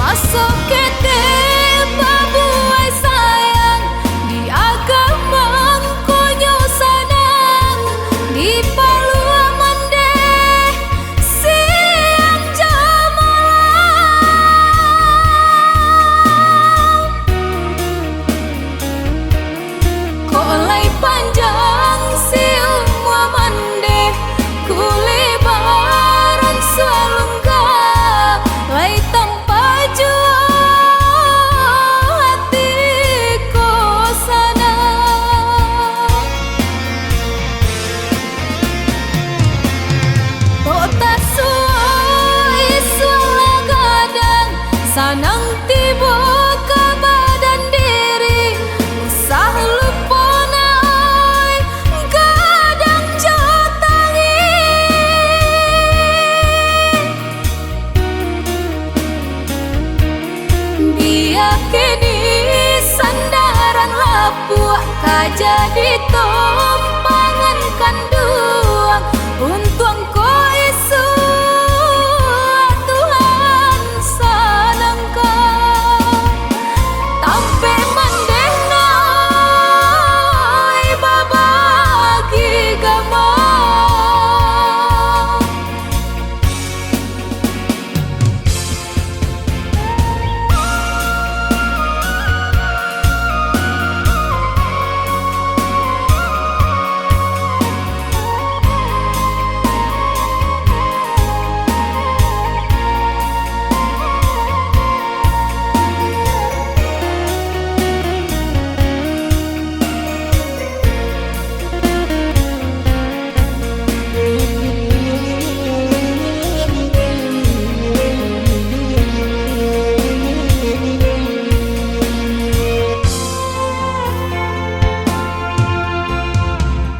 Maso ketek babuai sayang, di agak mangkonyo sanang, di paluah mandeh siang jo malam. Kok lai panjang si umua mandeh, kulebaran sualungga, lai tampak juo ati ko sanang. Kok tasuo isuak lah gadang, sanang tibo ka badan diri, usah lupo nak, oi, gadang jo tangih. Bia kini sandaran lapuak ka jadi tumpangan kanduang, untuang ko isuak Tuhan sanangkan. Tampek mandeh nak, oi, babagi gamang.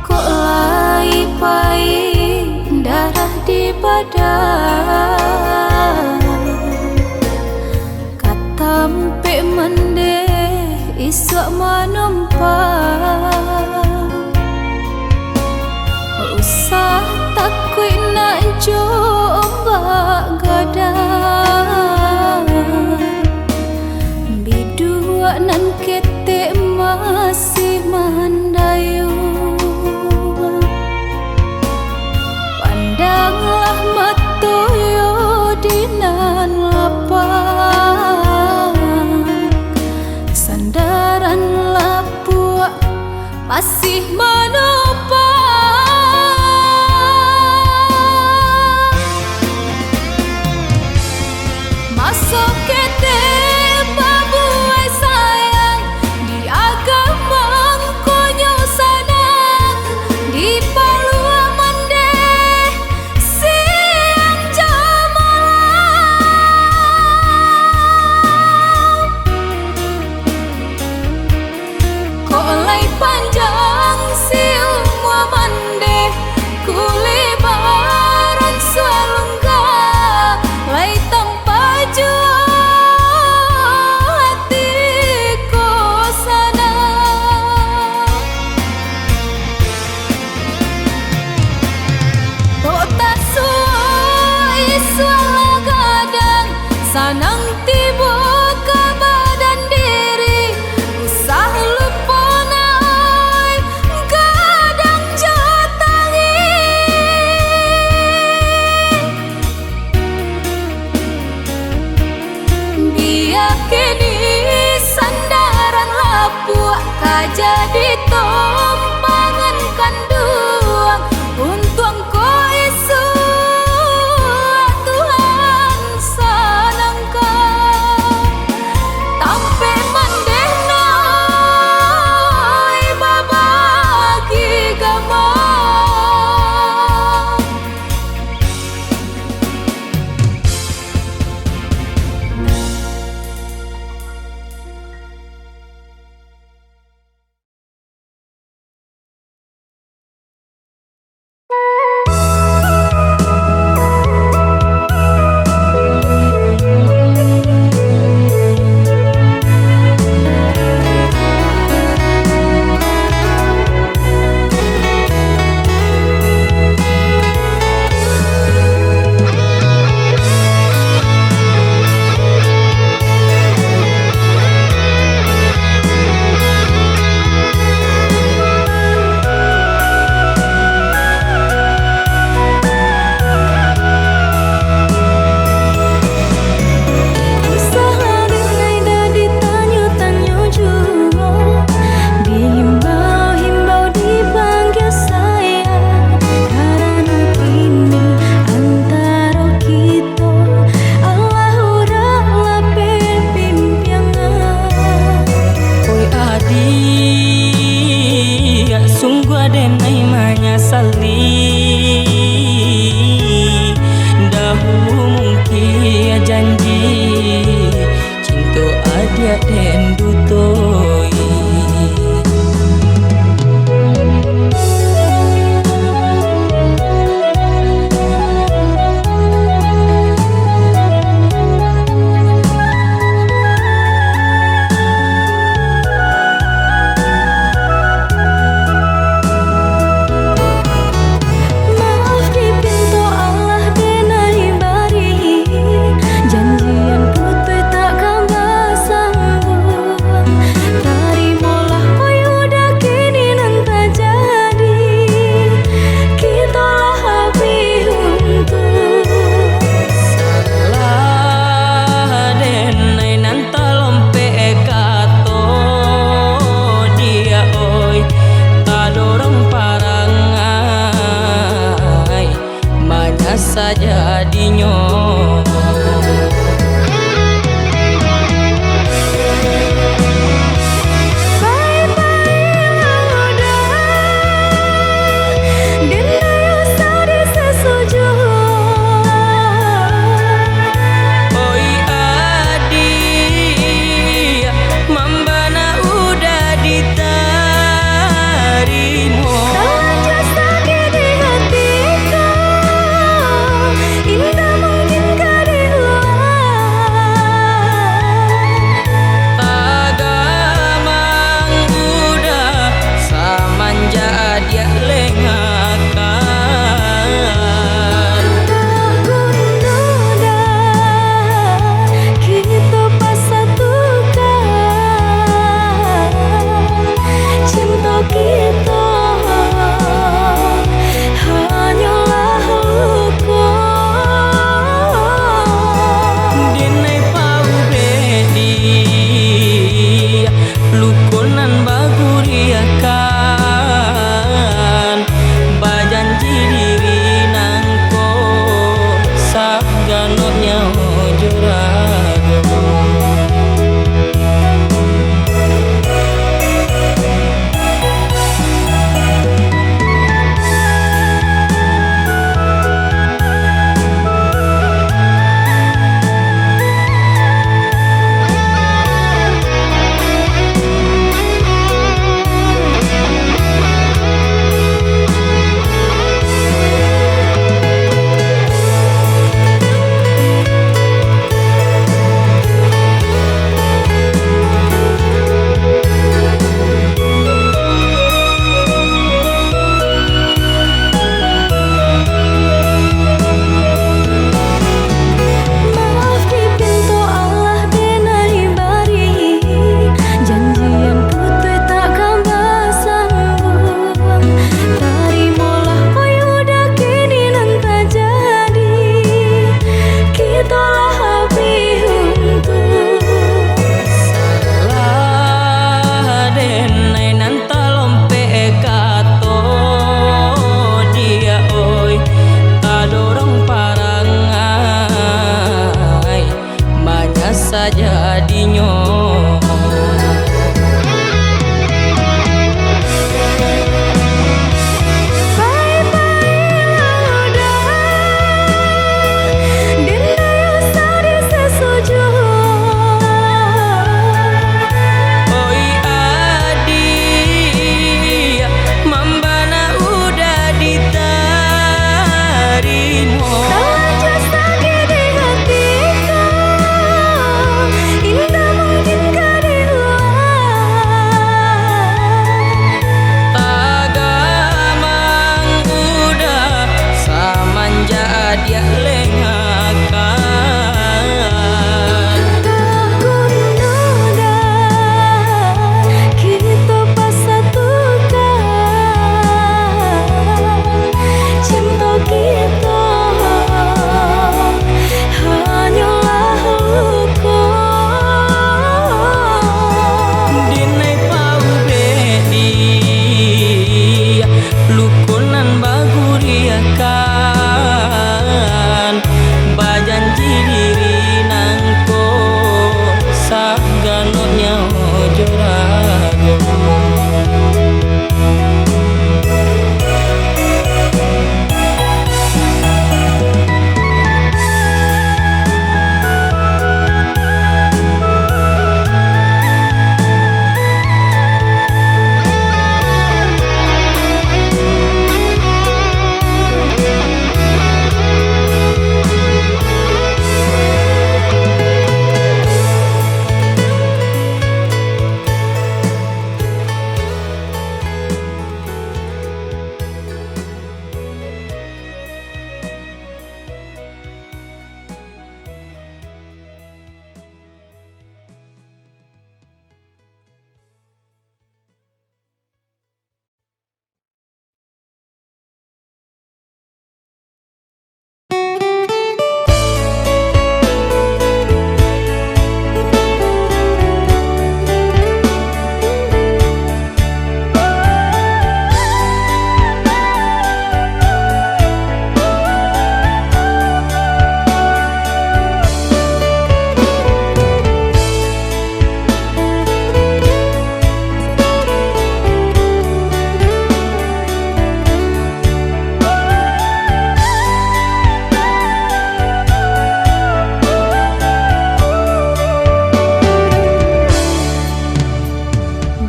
Kok lai pai darah di badan, ka tampek mandeh isuak manumpang. Usah takuik nak jo ombak gadang, biduak nan ketek masih mandayuang. Pandanglah mato yo di nan lapang, sandaran lapuak masih manumpang. Maso ketek babuai sayang, di agak mangkonyo sanang, di paluah mandeh siang jo malam. Kok lai panjang si Kini sandaran lapuak ka jadi tompangan kanduang, untuang ko isuak Tuhan sanangkan. Tampek mandeh noi babagi gamang. Usahlah denai dak ditanyo-tanyo juo, diimbau-imbau, dipanggia sayang, karano kini antaro kito alah urang lapeh pimpiangan. Oi adiak, sungguah denai manyasali, dahulu mungkin janji cinto adiak den dutoi. Maaf dipinto alah denai bari, janjian putuih takkan basambung.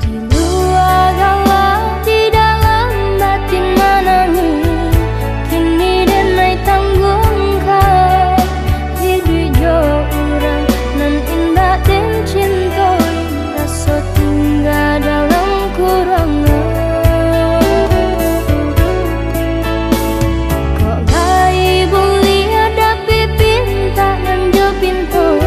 Di lua galak, di dalam batin manangih. Kini den lai tangguangkan iduik jo urang nan indak den cintoi, raso tingga dalam kuruangan. Kok lai buliah dapek pintak nan jo pinto,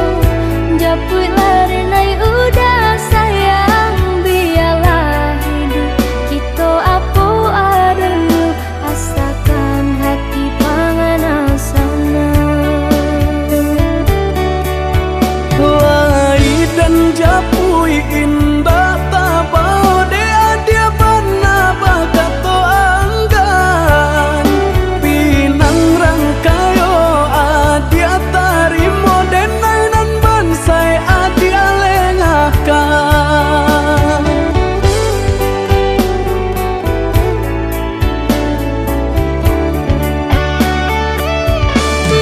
japuik lah den ai udah sayang, bialah iduik kito apo adonyo, asakan hati pangana sanang. Lai den japuik indak tabao, dek adiak bana bakato anggan. Pinang rang kayo adiak tarimo, den ai nan bansaik adiak lengahkan.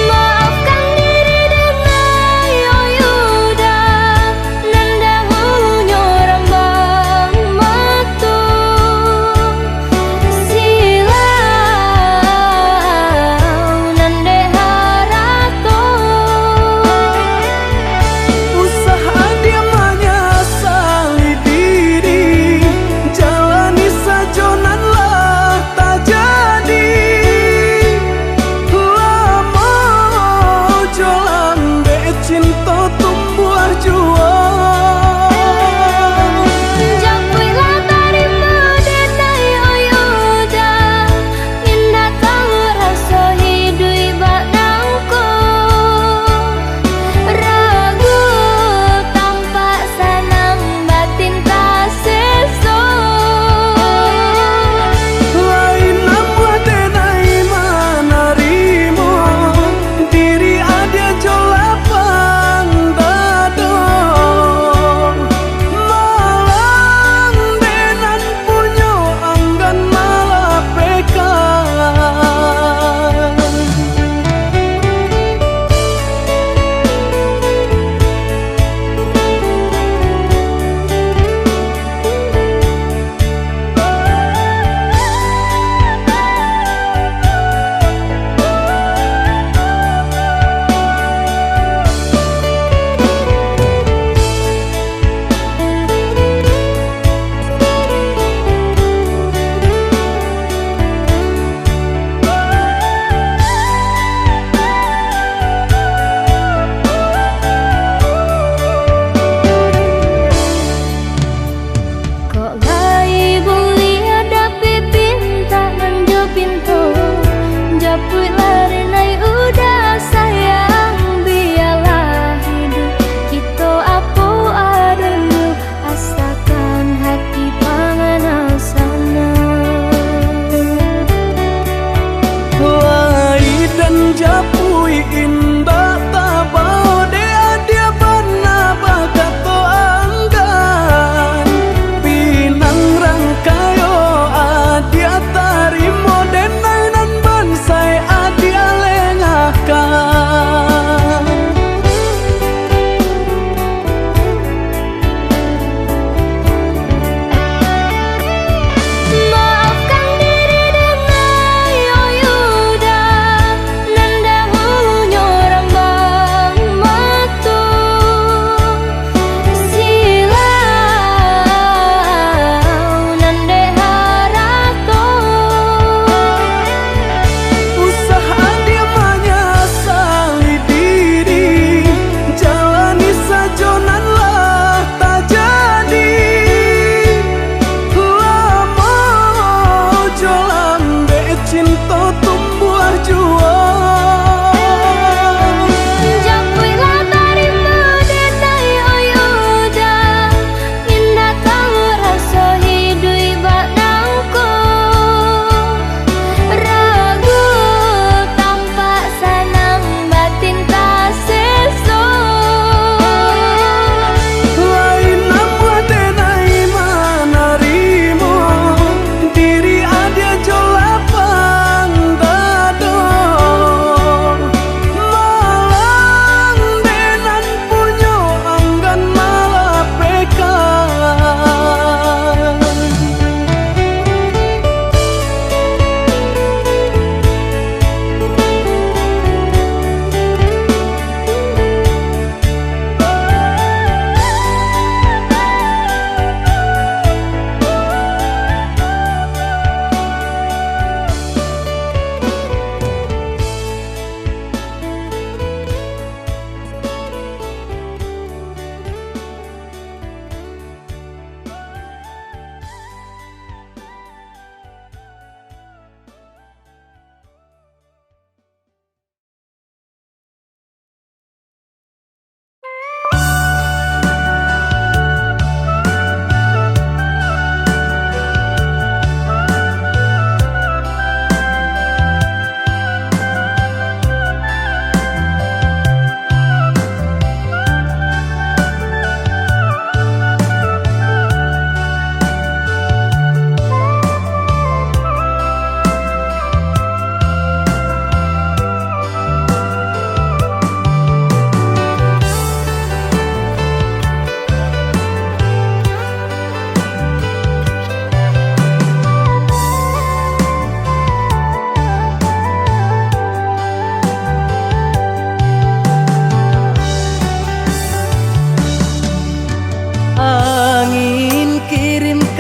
Maafkan diri den ai, oh Yuda, nan dahulunyo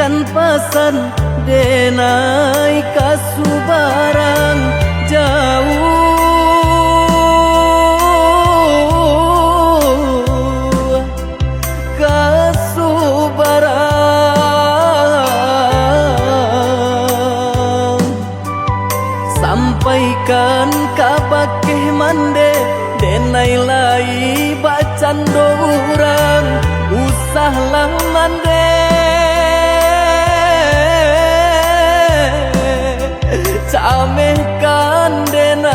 Kan pasan denai ka subarang jauah, ka subarang. Sampaikan ka bakeh mandeh, denai lai bacando urang, usahlah mandeh, camehkan denai.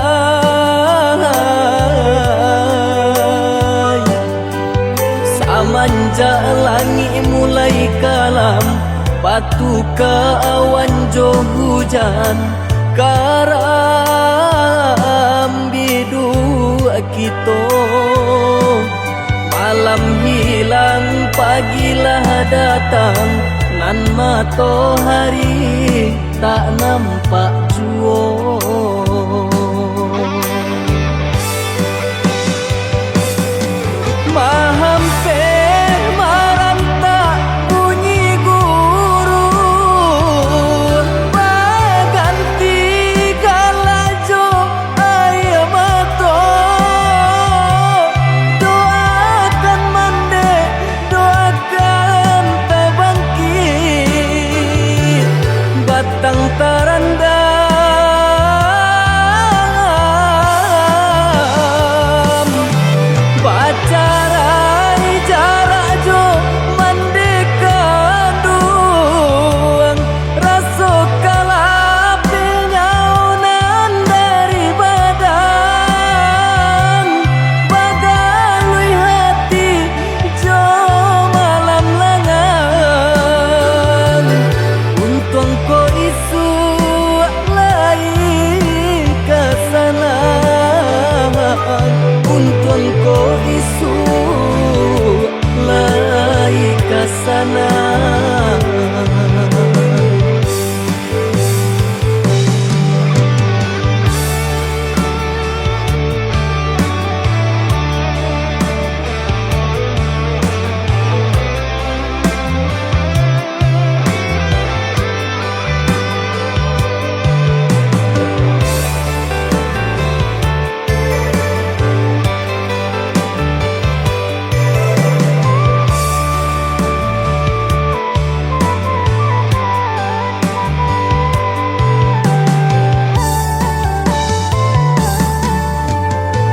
Samanjak langik mulai kalam, patuka awan jo hujan, karam biduak kito. Malam hilang, pagilah datang, nan matohari tak nampak juo. Mahampeh marantak bunyi guruh, baganti galajo aia mato. Doakan mandeh, doakan tabangkik, batang tarandam. Bacarai jarak jo mandeh kanduang, raso kalapeh nyaunan dari badan, bagalui hati jo malam langang. Untuang ko isuak lai ka sana, untuang ko isuak lai ka sana.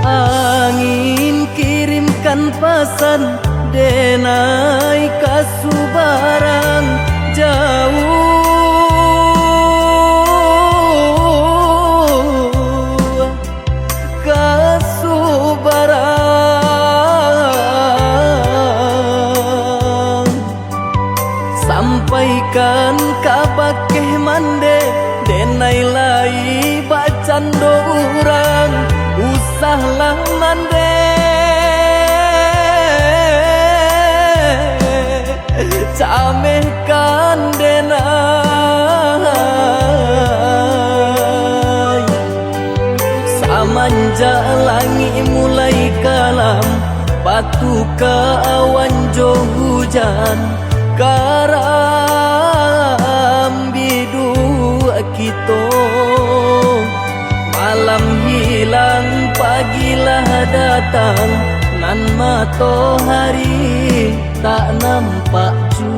Angin kirimkan pasan denai ka subarang jauah, ka subarang. Sampaikan ka bakeh mandeh, denai lai bacando urang, usahlah mandeh, camehkan denai. Samanjak langik mulai kalam, patuka awan jo hujan, karam biduak kito. Malam hilang, pagilah datang, nan matohari tak nampak juo.